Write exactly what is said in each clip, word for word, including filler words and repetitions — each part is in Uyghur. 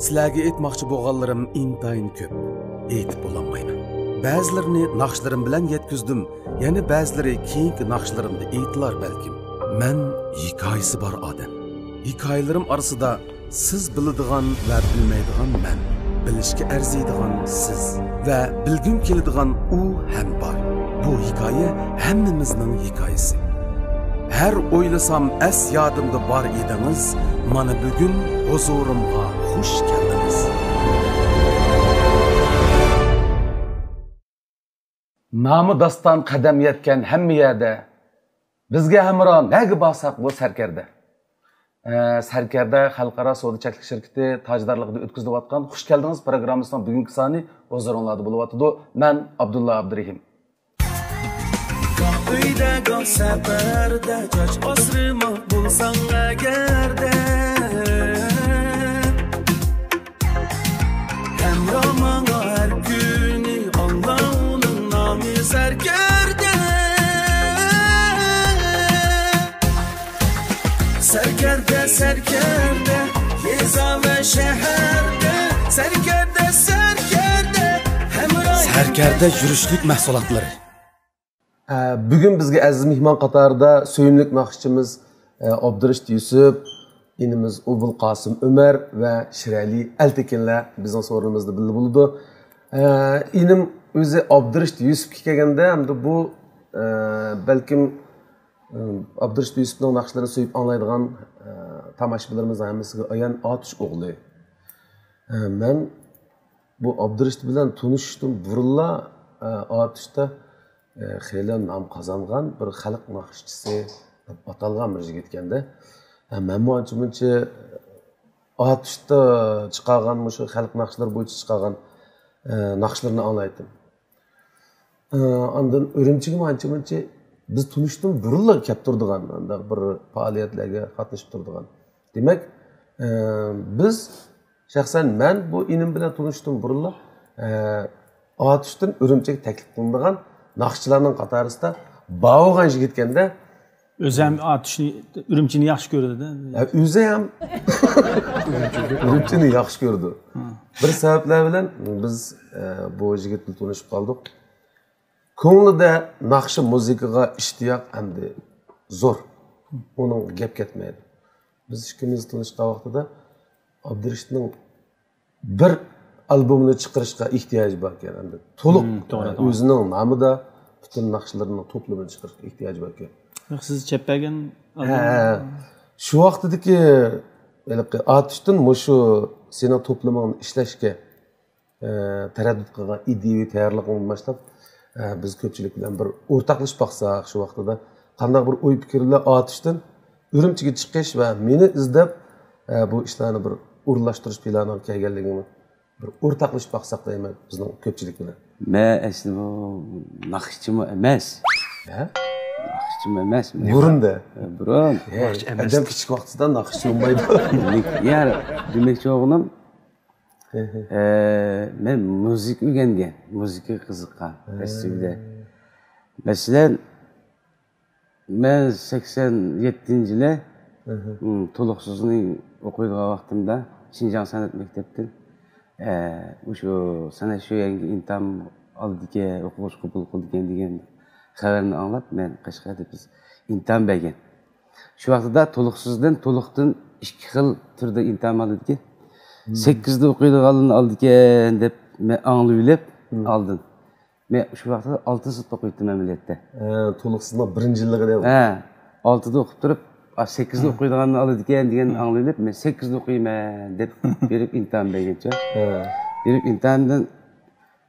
سىلەرگە ئېيتماقچى بولغانلىرىم ئىنتايىن كۆپ. ئېيتىپ بولالمايمەن. بەزىلىرىنى ناخشىلىرىم بىلەن يەتكۈزدۈم، يەنە بەزىلىرى كېيىنكى ناخشىلىرىمدا ئېيتىلار بەلكىم. مەن ھېكايىسى بار ئادەم. ھېكايىلىرىم ئارىسىدا سىز بىلىدىغان ۋە بىلمەيدىغان مەن، بىلىشكە ئەرزىيدىغان سىز ۋە بىلگۈم كېلىدىغان ئۇ ھەم بار. بۇ ھېكايە ھەممىمىزنىڭ ھېكايىسى. ھەر ئويلىسام ئەس يادىمدا بار ئىدىڭىز، مانا بۈگۈن ھۇزۇرۇمغا خۇش كەلدىڭىز. نامى داستان قەدەم يەتكەن ھەممە يەردە، بىزگە ھەمراھ نەگە بارساق بۇ سەركەردە. ئە، سەركەردە خەلقئارا سودا چەكلىك شىركىتى تاجدارلىقىدا ئۆتكۈزۈلۈۋاتقان خۇش كەلدىڭىز پروگراممىسىنىڭ بۈگۈنكى سانى ھۇزۇرۇڭلاردا بولۇۋاتىدۇ. مەن ئابدۇللا ئابدۇرېھىم. گاھ ئۆيدە، گاھ سەپەردە، چاچ ئاسرىماق بولساڭ ئەگەردە. ھەمراھ ماڭا ھەر كۈنى، ئاڭلا ئۇنىڭ نامى سەركەردە. سەركەردە، سەركەردە، يېزا ۋە شەھەردە. سەركەردە، سەركەردە، ھەمراھ. سەركەردە يۈرۈشلۈك مەھسۇلاتلىرى. ئە، بۈگۈن بىزگە ئەزىز مېھمان قاتارىدا سۆيۈملۈك ناخشىچىمىز، ئە، ئابدۇرېشىت يۈسۈپ، ئىنىمىز ئوبۇلقاسىم ئۆمەر ۋە شىرئەلى ئەلتېكىنلەر بىزنىڭ سورۇنىمىزدا بىللە بولىدۇ. ئە، ئىنىم ئۆزى ئابدۇرېشىت يۈسۈپكە كەلگەندە، ھەمدە بۇ، ئە، بەلكىم، ئە، ئابدۇرېشىت يۈسۈپنىڭ ناخشىلىرىنى سۆيۈپ ئاڭلايدىغان، ئە، تاماشىبىنلىرىمىزنىڭ ھەممىسىگە ئايان ئاتۇش ئوغلى. ئە، مەن بۇ ئابدۇرېشىت بىلەن تونۇشۇشتىن بۇرۇنلا، ئە، ئاتۇشتا، ئە، خېلى نام قازانغان بىر خەلق ناخشىچىسى دەپ ئاتالغان بىر يىگىتكەندە. ئە، مەنمۇ ئانچە مۇنچە ئاتۇشتا چىقارغان، مۇشۇ خەلق ناخشىلىرى بويىچە چىقارغان، ئە، ناخشىلىرىنى ئاڭلايتتىم. ئە، ئاندىن ئۈرۈمچىگىمۇ ئانچە مۇنچە بىز تونۇشتىن بۇرۇنلا كەپ تۇرىدىغان، ئانداق بىر پائالىيەتلەرگە قاتنىشىپ تۇرىدىغان. دېمەك، ئە، بىز شەخسەن مەن بۇ ئىنىم بىلەن تونۇشتىن بۇرۇنلا، ئە، ئاتۇشتىن ئۈرۈمچىگە تەكلىپ قىلىنىدىغان ناخشىچىلارنىڭ قاتارىسىدا بار بولغان يىگىتكەندە. ئۆزى ھەم ئاتۇشنى، ئۈرۈمچىنى ياخشى كۆرىدۇ-دە. ھە، ئۆزى ھەم ئۈرۈمچىنى ياخشى كۆرىدۇ. ھە. بىر سەۋەبلەر بىلەن بىز، ئە، بۇ يىگىت بىلەن تونۇشۇپ قالدۇق. كۆڭلىدە ناخشا مۇزىكىغا ئىشتىياق ئەمدى زور. ئۇنىڭغا گەپ كەتمەيدۇ. بىز ئىككىمىز تونۇشقان ۋاقتىدا ئابدۇرېشىتنىڭ بىر ئالبومىنى چىقىرىشقا ئېھتىياجى باركەن، ئەمدى تولۇق، مم، توغرا، ئە، توغرا. ئۆزىنىڭ نامىدا پۈتۈن ناخشىلىرىنىڭ توپلىمىنى چىقىرىشقا ئېھتىياجى باركەن. ياق، سىز چەپ بەرگەن ھە، ئالبوم. ھە. شۇ ۋاقتىدىكى ھېلىقى ئاتۇشتىن مۇشۇ سېنىڭ توپلىمىڭنى ئىشلەشكە ئە، تەرەددۇت قىلغان ئىدىيەۋى تەييارلىقىڭدىن باشلاپ، ئە، بىز كۆپچىلىك بىلەن بىر ئورتاقلىشىپ باقساق، شۇ ۋاقتىدا قانداق بىر ئوي پىكىرلەر ئاتۇشتىن ئۈرۈمچىگە چىقىش ۋە مېنى ئىزدەپ، ئە، بۇ ئىشلارنى بىر ئورۇنلاشتۇرۇش پىلانىغا كەلگەنلىكىڭنى بىر ئورتاقلىشىپ باقساق دەيمەن بىزنىڭ كۆپچىلىك بىلەن. مەن ئەسلى بۇ ناخشىچىمۇ ئەمەس. ھە؟ ناخشىچىمۇ ئەمەس. بۇرۇن دە. بۇرۇن. ھە، ناخشىچى ئەمەس. ئادەم كىچىك ۋاقتىدا ناخشىچى بولمايدۇ. يا، دېمەكچى بولغىنىم، ھە، ھە. ئە، مەن مۇزىكا ئۆگەنگەن، مۇزىكىغا قىزىققان، ھە. ئەسلىدە. مەسىلەن، مەن سەكسەن يەتتىنچى يىلى، ھە، ھە. م، تولۇقسىزنى ئوقۇيدىغان ۋاقتىمدا شىنجاڭ سەنئەت مەكتەپتىن، ئە، مۇشۇ سەنئەت شۆيەنگە ئىمتىھان ئالىدىكەن، ئوقۇغۇچى قوبۇل قىلىدىكەن دېگەن خەۋەرنى ئاڭلاپ، مەن قەشقەردە بىز ئىمتىھان بەرگەن. شۇ ۋاقتىدا تولۇقسىزدىن، تولۇقتىن ئىككى خىل تۈردە ئىمتىھان ئالىدىكەن. مم. سەككىزدە ئوقۇيدىغانلارنى ئالىدىكەن دەپ مەن ئاڭلىۋېلىپ مم. ئالدىم. مەن شۇ ۋاقتىدا ئالتىنچى سىنىپتا ئوقۇيتتىم ئەمەلىيەتتە. ھە، تولۇقسىزنىڭ بىرىنچى يىللىقىدا. ھە، ئالتىدا ئوقۇپ تۇرۇپ، ئا، سەككىزدە مم. ئوقۇيدىغاننى ئالىدىكەن دېگەن مم. ئاڭلىۋېلىپ، مەن سەككىزدە ئوقۇيمەن دەپ بېرىپ ئىمتىھان بەرگەنچە. ھە. بېرىپ ئىمتىھاندىن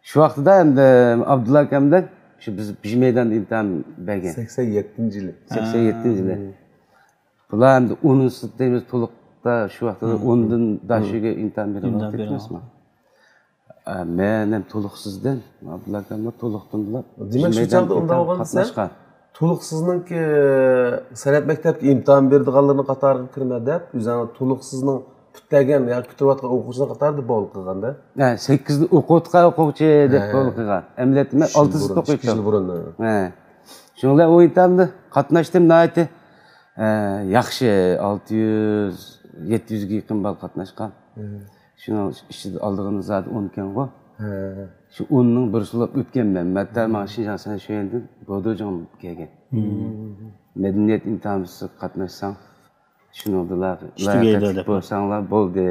شۇ ۋاقتىدا ئەمدى ئابدۇللا ئاكام بىلەن شۇ بىز بىر مەيداندا ئىمتىھان بەرگەن. سەكسەن يەتتىنچى يىلى. سەكسەن يەتتىنچى يىلى. ھە. بۇلار ئەمدى ئونىنچى سىنىپتا ئەمەس، تولۇقتا شۇ ۋاقتىدا ھە. ئوندىن داشۆگە ئىمتىھان بېرىپ ئىمتىھان بېرىپ. ئە، مەن ھەم تولۇقسىزدىن، ئابدۇللا ئاكاممۇ تولۇقتىن بولۇپ، دېمەك، شۇ چاغدا ئۇنداق بولغان دېسەم، قاتناشقان. تولۇقسىزنىڭكى سەنئەت مەكتەپكە ئىمتىھان بېرىدىغانلىرىنىڭ قاتارىغا كىرمە دەپ، ئۆزۈڭ تولۇقسىزنىڭ پۈتتۈرگەن ياكى پۈتتۈرۈۋاتقان ئوقۇغۇچىنىڭ قاتارىدا بولۇپ قالغاندا. ھە، سەككىزدە ئوقۇۋاتقان ئوقۇغۇچى دەپ ھە. قوبۇل قىلغان. ئەمەلىيەتتە مەن ئالتە سىنىپتا ئوقۇيتتىم. ئىككى يىل بۇرۇن. ھە. شۇنىڭ بىلەن ئۇ ئىمتىھاندا قاتناشتىم، ناھايىتى، ئە، ياخشى، ئالتە يۈز، يەتتە يۈزگە يېقىن بالا قاتناشقان. ھە. شۇنىڭ ئىچىدە ئالىدىغىنى زادى ئۇن ئىكەنغۇ. شۇ ئۇننىڭ بىرسى بولۇپ ئۆتكەنمەن. ھەتتا ماڭا شىنجاڭ سەنئەت شۆيۈەندىن بودۇجۇڭ كەلگەن. مەدەنىيەت ئىمتىھانىسىغا قاتناشساڭ، شۇنىڭدىلا ئىش تۈگەيدۇ دەپ. بولساڭلار بولدى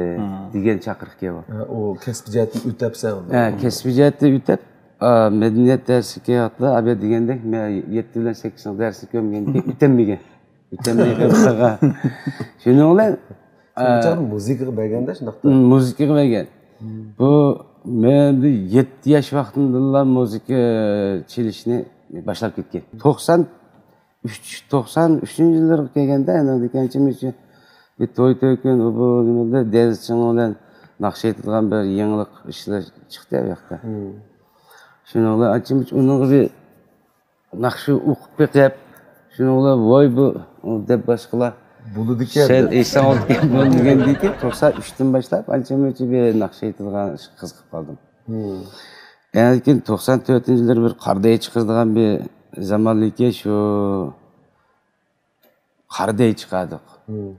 دېگەن چاقىرىق كەلگەن. ھە، ئۇ كەسپىي جەھەتتىن ئۆتەپسەن. ھە، كەسپىي جەھەتتە ئۆتەپ، ئا، مەدەنىيەت دەرسىگە كېلىۋاتىدۇ. ئابىيە دېگەندەك، مەن يەتتە بىلەن سەككىزنىڭ دەرسىنى كۆرمىگەندىكىن ئۆتەلمىگەن. ئۆتەلمەي قالغان. شۇنىڭ بىلەن، شۇ ئا، چاغدا مۇزىكىغا بەرگەندە شۇنداقتا. مۇزىكىغا بەرگەن. بۇ مەن يەتتە ياش ۋاقتىمدىنلا مۇزىكا چېلىشنى باشلاپ كەتكەن. توقسان ئۈچ، توقسان ئۈچىنچى يىللارغا كەلگەندە، ئەنە دېگەنچە بىر توي تۆكۈن، ئۇ بۇ نېمىدە دەنسىڭ بىلەن ناخشا ئېيتىدىغان بىر يېڭىلىق ئىشلار چىقتى ئۇ ياقتا. شۇنىڭ بىلەن ئانچە مۇنچە ئۇنىڭغا بىر ناخشا ئوقۇپ بېقىپ، شۇنىڭ بىلەن ۋاي بۇ دەپ باشقىلار بولىدىكەن. سەن ئېيتساڭ بولىدىكەن بولىدىكەن دېدىكەن، توقسان ئۈچتىن باشلاپ ئانچە مۇنچە بىر ناخشا ئېيتىدىغان ئىشقا قىزىقىپ قالدىم. ئەنە كېيىن توقسان تۆتىنچى يىللىرى بىر قارا دەي چىقىرىدىغان بىر زامان ئىكەن، شۇ قارا دەي چىقاردۇق.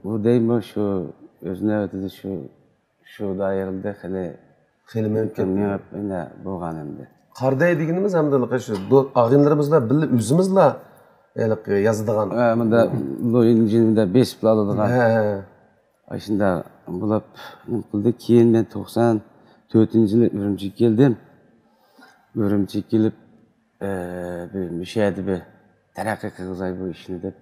بۇ دەيمۇ شۇ ئۆز نۆۋىتىدە شۇ، شۇ دائىرىدە خېلى خېلى مەڭگەپ كەتتى. مېڭىپ، ئەنە بولغان ئەمدى. قارا دەي دېگىنىمىز ھەمدە شۇ دو-، ئاغىنىلىرىمىز بىلەن بىللە ئۆزىمىزلا ھېلىقى يازىدىغان. ھە، مۇندا لويۇنجىنى بىلەن بېسىپلا ئالىدىغان. ھە، ھە. ئاشۇنداق بولۇپ نېمە قىلدى. كېيىن مەن توقسان تۆتىنچى يىلى ئۈرۈمچىگە كەلدىم. ئۈرۈمچىگە كېلىپ، ئە، بىر مۇشۇ يەردە بىر تەرەققىي قىلغۇزاي بۇ ئىشنى دەپ.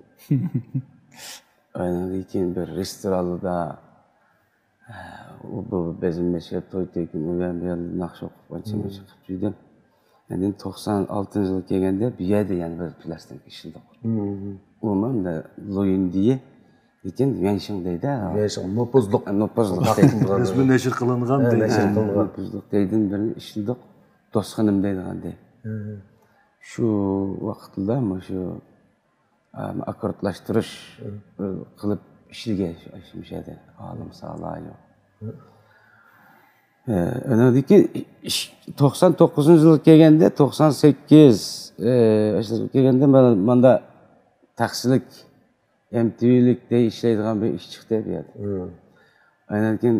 ئاندىن كېيىن بىر رېستورانلاردا، ئە، ئۇ بۇ بەزمە مەشرەپ توي تۆكۈن ئۇ يەر بۇ يەردە ناخشا ئوقۇپ ئانچە مۇنچە قىلىپ يۈردۈم. ئاندىن توقسان ئالتىنچى يىلى كەلگەندە بۇ يەردە يەنە بىر پلاستىنكا ئىشلىدۇق. ئۇمۇ ئەمدى لويۇن دېيى، لېكىن يۈەنشىڭ دەيدۇ. يۈەنشىڭ، نوپۇزلۇق. نوپۇزلۇق دەيدۇ. رەسمىي نەشر قىلىنغان ھە، دەيدۇ. نەشر قىلىنغان. نوپۇزلۇق دەيدىن بىرنى ئىشلىدۇق. دوستخانىم دەيدىغان دەي. شۇ ۋاقىتتا مۇشۇ، ئا، ئاككوردلاشتۇرۇش، ئە، قىلىپ ئىشلىگەن شۇ، شۇ يەردە. ئالىم سالايو. ئە، ئۇنىڭدىكى ئىش-، توقسان توققۇزىنچى يىلغا كەلگەندە، توقسان سەككىز، ئە، ئاشۇ يىلغا كەلگەندە مانا، ماندا تەخسىلىك، ئېم تى ۋىلىك دەي ئىشلەيدىغان بىر ئىش چىقتى بۇ يەردە. ئاندىن كېيىن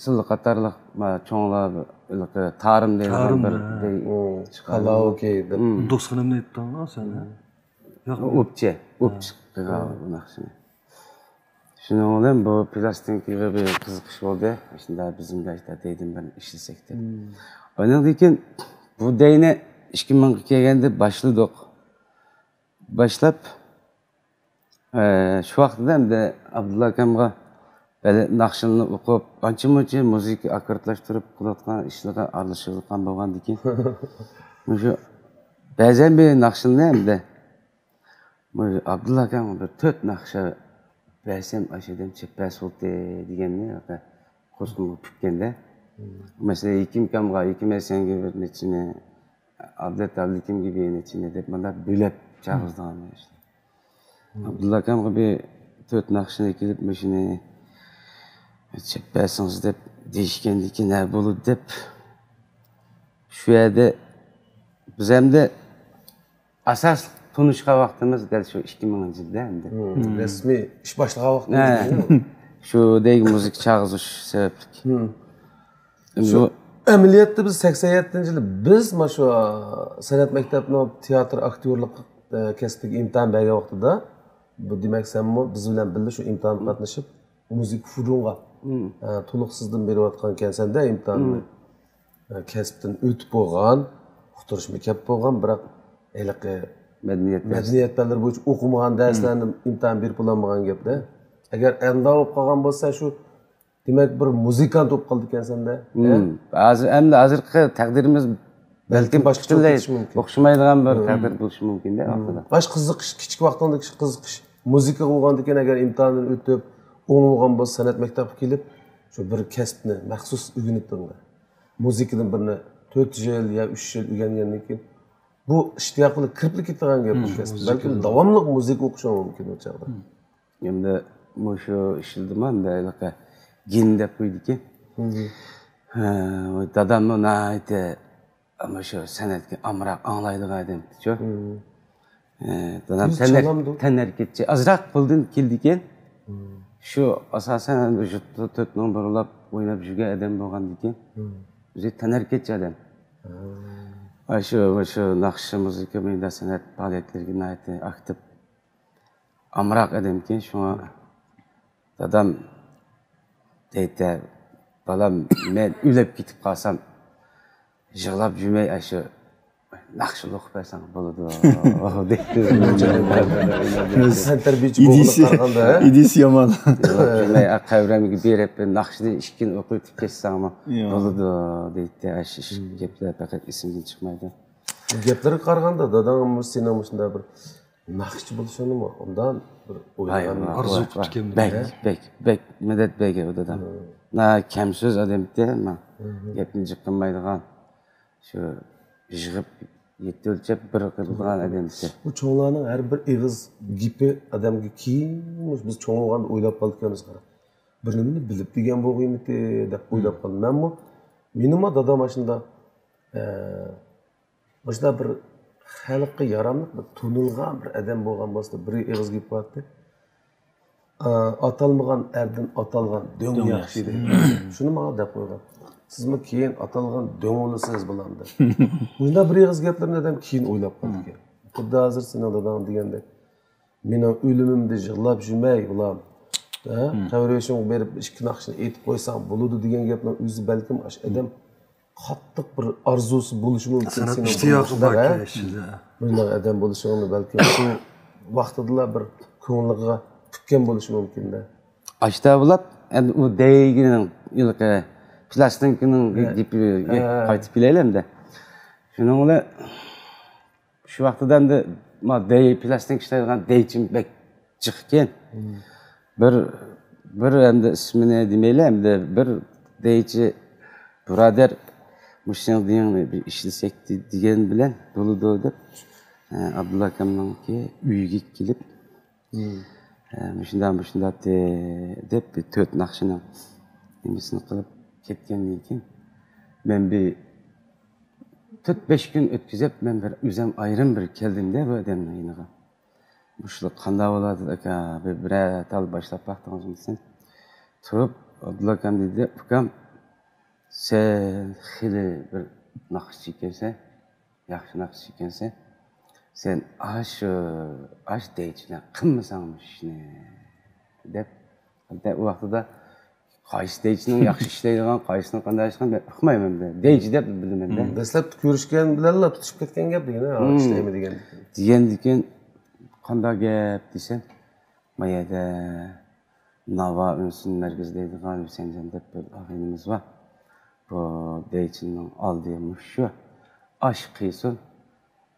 سىلى قاتارلىق، ما، چوڭلار، ھېلىقى تارىم دەيدىغان تارىم، بىر ھە. دەي ئۇ، چىقاردى. كالاوكې دەپ. دوستخانىمنى ئېيتتىڭغۇ سەن، ھە؟ ياق، ئوپچە، ئوپچە قىلغان بۇ ناخشىنى. شۇنىڭ بىلەن بۇ پلاستىنكىغا بىر قىزىقىش بولدى. شۇنداق بىزمۇ دەيدىن بىرنى ئىشلىسەك دەپ. ئاندىن كېيىن بۇ دەينى ئىككى مىڭغا كەلگەندە باشلىدۇق. باشلاپ، ئە، شۇ ۋاقىتتا ئەمدى ئابدۇللا ئاكامغا ھېلى ناخشىلارنى ئوقۇپ، ئانچە-مۇنچە مۇزىكا ئاككوردلاشتۇرۇپ قىلىۋاتقان ئىشلىرىغا ئارىلىشىدىغان بولغاندىكىن، مۇشۇ بەزەن بىر ناخشىلارنى ئەمدى، مۇشۇ ئابدۇللا ئاكامغا بىر تۆت ناخشا بەرسەم، ئاشۇ ئادەم چەپپەس بولدى دېگەننى قورسىقىمغا پۈككەندە. مەسىلەن، ھېكىم ئاكامغا، ھېكىم ھەسەنگە بىر نەچچىنى، ئابلەت ئابلىكىمگە بىر نەچچىنى دەپ، مانا بۆلەپ چاقىرىدىغان ئىشلار. ئابدۇللا ئاكامغا بىر تۆت ناخشىنى ئەكېلىپ، مۇشۇنى چېلىپ بەرسىڭىز دەپ دېيىشكەندىكىن، ھە، بولىدۇ دەپ، شۇ يەردە بىز ئەمدى ئاساسلىق تونۇشقان ۋاقتىمىز دەل شۇ ئىككى مىڭىنچى يىلدا ئەمدى. مم. رەسمىي ئىش باشلىغان ۋاقتىمىز ھە. دېگەن. شۇ دەيگە مۇزىكا چالغۇزۇش سەۋەبلىك. مم. شۇ ئەمەلىيەتتە بىز سەكسەن يەتتىنچى يىلى بىز مانا شۇ سەنئەت مەكتەپنىڭ تىياتىر ئاكتيورلۇق، ئە، كەسپىگە ئىمتىھان بەرگەن ۋاقتىدا، بۇ دېمەك سەنمۇ بىز بىلەن بىللە شۇ ئىمتىھانغا قاتنىشىپ، مۇزىكا فۇرۇڭغا، مم. ئە، تولۇقسىزدىن بېرىۋاتقان ئىكەنسەن-دە ئىمتىھاننى. مم. ئە، كەسىپتىن ئۆتۈپ بولغان، ئۇقتۇرۇشمۇ كەپ بولغان، بىراق ھېلىقى مەدەنىيەت دەرسى. مەدەنىيەت پەنلىرى بويىچە ئوقۇمىغان دەرسلەرنى ئىمتىھان بېرىپ بولالمىغان گەپتە. ئەگەر ئەندىغان بولۇپ قالغان بولسا، شۇ دېمەك، بىر مۇزىكانت بولۇپ قالىدىكەنسەن-دە. مم. ھازىر، ئەمدى ھازىرقى تەقدىرىمىز بەلكىم بەلكىم باشقىچە پۈتۈنلەي كېتىشى مۇمكىن. ئوخشىمايدىغان بىر مم. تەقدىر بولۇشى مۇمكىن-دە، مم. ئارقىدا. باشقا قىزىقىش، كىچىك ۋاقتىڭدىكى قىزىقىش مۇزىكىغا بولغاندىكىن، ئەگەر ئىمتىھاندىن ئۆتۈپ، ئوڭلىغان بولسا، سەنئەت مەكتەپكە كېلىپ، شۇ بىر كەسىپنى مەخسۇس ئۆگىنىپ تۇرۇڭ. مۇزىكىدىن بىرنى تۆت يىل يا ئۈچ يىل ئۆگەنگەندىن كېيىن، بۇ ئىشتىياق بىلەن كىرىپلا كېتىدىغان گەپ بۇ مم. كەسىپ. مۇزىكا بەلكىم بىلەن. داۋاملىق مۇزىكا ئوقۇشۇڭ مۇمكىن ئۇ چاغدا. مم. ئەمدى مۇشۇ ئىشلىدىم ئەمدى ھېلىقى گېن دەپ قويدىكەن. مم. ھە، داداممۇ ناھايىتى مۇشۇ سەنئەتكە ئامراق ئاڭلايدىغان ئادەمچۇ. مم. ھە، دادام يۈز تەنھەر-، چالامدۇ؟ تەنھەرىكەتچى. ئازراق قولدىن كېلىدىكەن. مم. شۇ ئاساسەن ئەمدى يۇرتتا تۆت مىڭ بۇرۇلاپ ئويناپ يۈرگەن ئادەم بولغاندىكىن، ئۆزى تەنھەرىكەتچى ئادەم. ئاشۇ، شۇ ناخشا، مۇزىكا، مۇنداق سەنئەت پائالىيەتلىرىگە ناھايىتى ئاكتىپ، ئامراق ئادەمكەن. شۇڭا دادام دەيتتى، بالام، مەن ئۆلۈپ كېتىپ قالسام، يىغلاپ يۈرمەي، ئاشۇ ناخشا ئوقۇپ بەرسەڭ بولىدۇ، دەيتتى. تەنتەربىيەچى بولغىنىغا قارىغاندا، ئىدىيىسى يامان. يىغلاپ يۈرمەي، قەبرەمگە بېرىپ، بىر ناخشىنى ئىككىنى ئوقۇۋېتىپ كەتسەڭمۇ بولىدۇ، دەيتتى. ئاشۇ گەپلەر پەقەت ئېسىمدىن چىقمايدۇ. گەپلەرگە قارىغاندا، داداڭ سېنىڭ مۇشۇنداق بىر ناخشىچى بولۇشۇڭنىمۇ ئۇنداق بىر ئويلىغان، ئارزۇ قىپتىكەن. بەك، بەك، بەك مەدەت بەرگەن ئۇ دادام. نا كەم سۆز ئادەمتى، ما گەپنى جىق قىلمايدىغان، شۇ يىغىپ يەتتە ئۆلچەپ بىر قىلىدىغان ئادەمتى. بۇ چوڭلارنىڭ ھەر بىر ئېغىز گېپى ئادەمگە كېيىن، بىز چوڭ بولغاندا ئويلاپ قالىدىكەنمىز، قارا، بىر نېمىنى بىلىپ دېگەن بولغىيمىتى دەپ ئويلاپ قالدىم. مەنمۇ، مېنىمۇ دادام ئاشۇنداق، ئە، مۇشۇنداق بىر خەلققە ياراملىق، بىر تونۇلغان بىر ئادەم بولغان بولسا، بىر ئېغىز گېپى بارتى. ئا، ئاتالمىغان ئەردىن ئاتالغان دۆڭ ياخشى دەيدۇ. شۇنى ماڭا دەپ قويغان. سىزمۇ كېيىن ئاتالغان دۆڭ بولىسىز، بالام، دەپ. مۇشۇنداق بىر ئېغىز گەپلەرنى ئادەم كېيىن ئويلاپ قالىدىكەن. خۇددى ھازىر سېنىڭ داداڭ دېگەندەك، مېنىڭ ئۆلۈمۈمدە يىغلاپ يۈرمەي، بالام. ھە؟ قەبرە بېشىڭغا بېرىپ ئىككى ناخشىنى ئېيتىپ قويساڭ بولىدۇ دېگەن گەپنىڭ ئۆزى بەلكىم ئاشۇ ئادەم قاتتىق بىر ئارزۇسى بولۇشى مۇمكىن. سېنىڭ ئىشتىياقى بار كىشىدە. مۇنداق ئادەم بولۇشۇڭنى بەلكىم شۇ ۋاقتىدىلا بىر كۆڭلىگە پۈككەن بولۇشى مۇمكىن-دە. ئاشتا بولۇپ، ئەمدى ئۇ دەيگىنىڭ، ھېلىقى پىلاستىنكىنىڭ گېپىگە قايتىپ كېلەيلى ئەمدى. شۇنىڭ بىلەن شۇ ۋاقتىدا ئەمدى ما دەي، پىلاستىنكا ئىشلەيدىغان دەيچىم بەك جىق ئىكەن. بىر، بىر ئەمدى ئىسمىنى دېمەيلى، ئەمدى بىر دەيچى بۇرادەر، مۇشۇ سېنىڭ دېيىڭنى بىر ئىشلىسەك دېگەن بىلەن بولىدۇ دەپ، ئابدۇللا ئاكامنىڭكى ئۆيىگە كېلىپ، مۇشۇنداق، مۇشۇنداق دەپ، بىر تۆت ناخشىنىڭ نېمىسىنى قىلىپ كەتكەندىن كېيىن، مەن بىر تۆت، بەش كۈن ئۆتكۈزۈپ، مەن بىر ئۆزۈم ئايرىم بىر كەلدىم-دە بۇ ئادەمنىڭ يېنىغا. مۇشۇلار قانداق بولىدۇ، ئاكا؟ بىر، بىرەر تال باشلاپ باقتىڭىزمۇ دېسەم، تۇرۇپ، ئابدۇللا ئاكام دېدى، ئۇكام، سەن خېلى بىر ناخشىچى ئىكەنسەن، ياخشى ناخشىچى ئىكەنسەن. سەن ئاشۇ، ئاشۇ دەيچىلەر قىلمىساڭ مۇشۇ ئىشنى، دەپ، ئۇ ۋاقتىدا قايسى دەيچىنىڭ ياخشى ئىشلەيدىغان، قايسىنىڭ قانداق ئىشلىغان مەن ئۇقمايمەن. دەيچى دەپ بىلىمەن-دە. دەسلەپتە كۆرۈشكەن بىلەنلا تۇتۇشۇپ كەتكەن گەپ دېگەن، ئىشلەيمەن دېگەن. دېگەندىكىن، قانداق گەپ دېسەم، ما يەردە ناۋا ئۈنسۇن مەركىزى دەيدىغان ھۈسەنجان دەپ بىر ئاغىنىمىز بار. بۇ دەيچىنىڭ ئالدى مۇشۇ. ئاش قىيسۇن.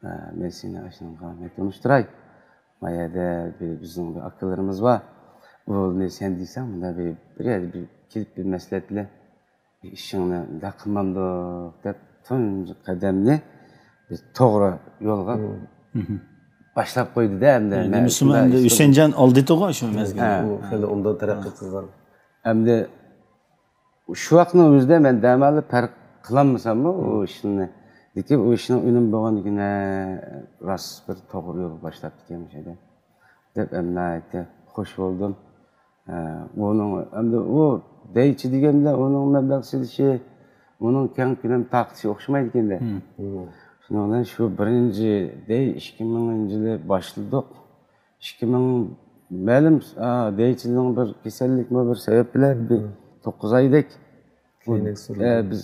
ھە، مەن سېنى ئاشۇنىڭغا مەن تونۇشتۇراي. ما يەردە بىر، بىزنىڭ بىر ئاكىلىرىمىز بار. ئۇنى سەن دېسەڭ، مۇنداق بىر، بىر يەردە بىر كېلىپ بىر مەسلىھەت بىلەن بىر ئىشىڭنى مۇنداق قىلمامدۇق دەپ تۇنجى قەدەمنى بىر توغرا يولغا باشلاپ قويدى-دە ئەمدى. مەن نېمىسىمۇ شۇنداق ئەمدى ئىش قىلدىم. ھۈسەنجان ئالدى تۇغۇ شۇ مەزگىلدە. ھە. ئۇ خېلى ئوبدان تەرەققىي قىلغان. ئەمدى شۇ ۋاقىتنىڭ ئۆزىدە مەن دەمالى پەرق قىلالمىساممۇ ئۇ ئىشنى، لېكىن ئۇ ئىشنىڭ ئۈنۈمى بولغاندىكىن، ھە، راست بىر توغرا يولغا باشلاپتىكەن مۇشۇ ئادەم دەپ، ئەمدى ناھايىتى خوش بولدۇم. ھە، ئۇنىڭ ئەمدى ئۇ دەيچى دېگەندە ئۇنىڭ مەبلەغ سېلىشى، ئۇنىڭ كەڭ كۆلەم تارقىتىشى ئوخشىمايدىكەن-دە. شۇنىڭ بىلەن شۇ بىرىنچى دەي ئىككى مىڭىنچى يىلى باشلىدۇق. ئىككى مىڭ، مەلۇم، ئا، دەيچىنىڭ بىر كېسەللىكمۇ بىر سەۋەب بىلەن بىر توققۇز ئايدەك ئۇ، ئە، بىز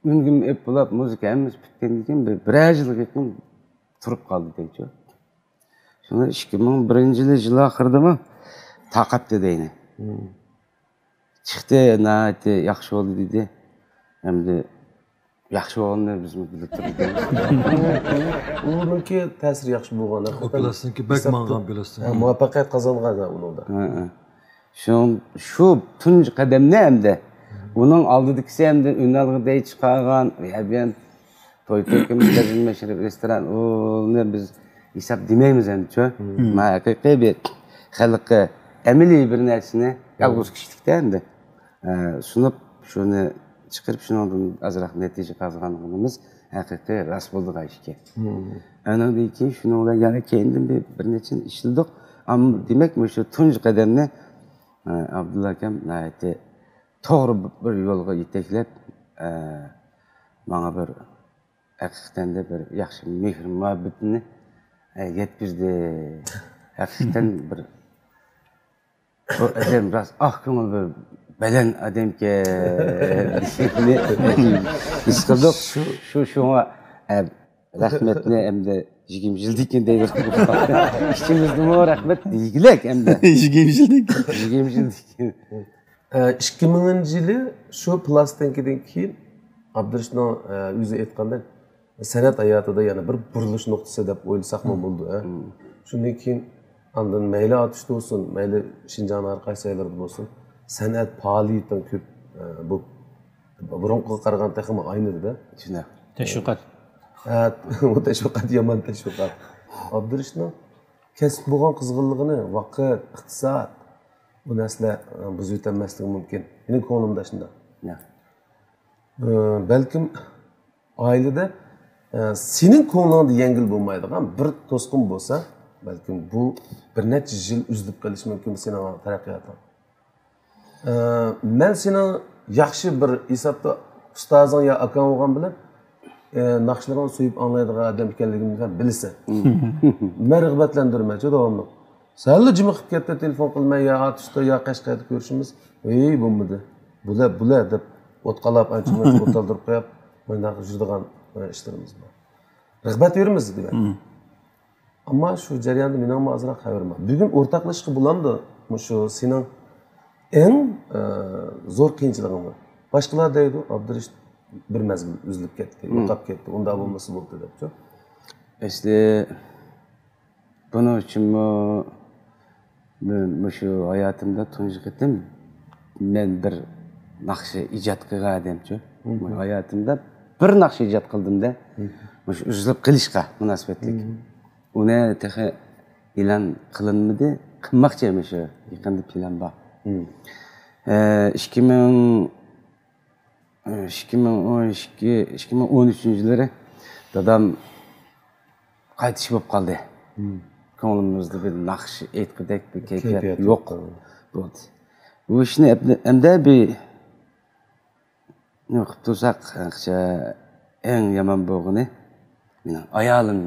ئۈنگىمۇ ئېلىپ بولاپ، مۇزىكا ھەممىسى پۈتكەندىن كېيىن بىر، بىرەر يىلغا يېقىن تۇرۇپ قالدى دەيچۇ. شۇڭا ئىككى مىڭ بىرىنچى يىلى، يىل ئاخىرىدىمۇ تارقاتتى دەينى. چىقتى، ناھايىتى ياخشى بولدى دېدى. ئەمدى ياخشى بولغىنىنى بىزمۇ بىلىپ تۇردۇق. ئۇنىڭكى تەسىرى ياخشى بولغان، ھەقىقەتەن. ئۇ پىلاستىنكا بەك ماڭغان پىلاستىنكا. ھە، مۇۋەپپەقىيەت قازانغان ئۇنىڭدا. ھە، ھە. شۇ، شۇ تۇنجى قەدەمنى ئەمدى ئۇنىڭ ئالدىدىكىسى ئەمدى ئۈنئالغۇدەي چىقارغان، يەبىيان توي تۆكۈم، تەرجىمە مەشرەپ، رېستوران، ئۇنى بىز ھېساب دېمەيمىز ئەمدىچۇ. مانا ھەقىقىي بىر خەلققە ئەمەلىي بىر نەرسىنى يالغۇز كىشىلىكتە ئەمدى، ئە، سۇنۇپ، شۇنى چىقىرىپ، شۇنىڭدىن ئازراق نەتىجە قازانغىنىمىز ھەقىقىي راست بولىدىغان ئىش ئىكەن. ئانىڭدىن كېيىن شۇنىڭ بىلەن يەنە كەينىدىن بىر، بىر نەچچىنى ئىشلىدۇق. ئەمما دېمەك، مۇشۇ تۇنجى قەدەمنى ئابدۇللا ئاكام ناھايىتى توغرا بىر يولغا يېتەكلەپ، ئە، ماڭا بىر ھەقىقەتەن دە بىر ياخشى مېھىر مۇھەببىتىنى، ئە، يەتكۈزدى. ھەقىقەتەن بىر بۇ ئادەم راست ئاق كۆڭۈل بىر بەلەن ئادەمكەن دېگىنىنى ھېس قىلدۇق. شۇ، شۇ، شۇڭا، ئە، رەھمەتنى ئەمدى يىگىرمە يىلدىن كېيىن دەيدىغان بولدۇق. ئىچىمىزدىمۇ رەھمەت دېگۈلەك ئەمدى. يىگىرمە يىلدىن كېيىن. يىگىرمە يىلدىن كېيىن. ئە، ئىككى مىڭىنچى يىلى شۇ پىلاستىنكىدىن كېيىن ئابدۇرېشىتنىڭ، ئە، ئۆزى ئېيتقاندەك، سەنئەت ھاياتىدا يەنە بىر بۇرۇلۇش نۇقتىسى دەپ ئويلىساقمۇ بولىدۇ، ھە؟ شۇندىن كېيىن ئاندىن مەيلى ئاتۇشتا بولسۇن، مەيلى شىنجاڭنىڭ ھەر قايسى جايلىرىدا بولسۇن، سەنئەت پائالىيىتىنىڭ كۆپ، ئە، بۇ بۇرۇنقىغا قارىغاندا تېخىمۇ ئاينىدى-دە. شۇنداق. تەشۋىقات. ھە، ئۇ تەشۋىقات، يامان تەشۋىقات. ئابدۇرېشىتنىڭ كەسىپ بولغان قىزغىنلىقىنى، ۋاقىت، ئىقتىساد، بۇ نەرسىلەر، ئە، بۇزۇۋېتەلمەسلىكى مۇمكىن. مېنىڭ كۆڭلۈمدە شۇنداق. يا. ئە، بەلكىم ئائىلىدە، ئە، سېنىڭ كۆڭلۈڭدە يەڭگىل بولمايدىغان بىر توسقۇن بولسا، بەلكىم بۇ بىر نەچچە يىل ئۈزۈلۈپ قېلىشى مۇمكىن سېنىڭ تەرەققىياتىڭ. ئە، مەن سېنىڭ ياخشى بىر ھېسابتا ئۇستازىڭ يا ئاكاڭ بولغان بىلەن، ئە، ناخشىلىرىڭنى سۆيۈپ ئاڭلايدىغان ئادەم ئىكەنلىكىمنى سەن بىلىسەن. مەن رىغبەتلەندۈرىمەن شۇ داۋاملىق. سەنلا جىمىپ كەتتى، تېلېفون قىلماي، يا ئاتۇشتا، يا قەشقەردە كۆرۈشىمىز. ھېي، بولمىدى. بۇلە، بۇلە دەپ ئوت قالاپ، ئانچە مۇنچە ئوت ئالدۇرۇپ قويۇپ، مۇنداق يۈرىدىغان، ئە، ئىشلىرىمىز بار. رىغبەت بېرىمىز دېگەن. ئەمما شۇ جەرياندا مېنىڭمۇ ئازراق خەۋىرىم بار. بۈگۈن ئورتاقلىشىشقا بولامدۇ مۇشۇ سېنىڭ ئەڭ، ئە، زور قىيىنچىلىقىڭنى؟ باشقىلار دەيدۇ، ئابدۇرېشىت بىر مەزگىل ئۈزۈلۈپ كەتتى، يوقاپ كەتتى، ئۇنداق بولمىسا بولدى دەپچۇ. ئەسلى بۇنىڭ ئۈچۈنمۇ مەن مۇشۇ ھاياتىمدا تۇنجى قېتىم مەن بىر ناخشا ئىجاد قىلغان ئادەمچۇ. ھاياتىمدا بىر ناخشا ئىجاد قىلدىم-دە، مۇشۇ ئۈزۈلۈپ قېلىشقا مۇناسىۋەتلىك. ئۇنى تېخى ئېلان قىلىنمىدى، قىلماقچى مۇشۇ يېقىندا پىلان بار. ئە، ئىككى مىڭ، ئىككى مىڭ ئون ئىككى، ئىككى مىڭ ئون ئۈچىنچى يىللىرى دادام قايتىش بولۇپ قالدى. كۆڭلىمىزدە بىر ناخشا ئېيتقۇدەك بىر كەيپىيات يوق بولدى. بۇ ئىشنى ئەمدى، ئەمدى بىر نېمە قىلىپ تۇرساق، ئەڭ يامان بولغىنى، مېنىڭ ئايالىم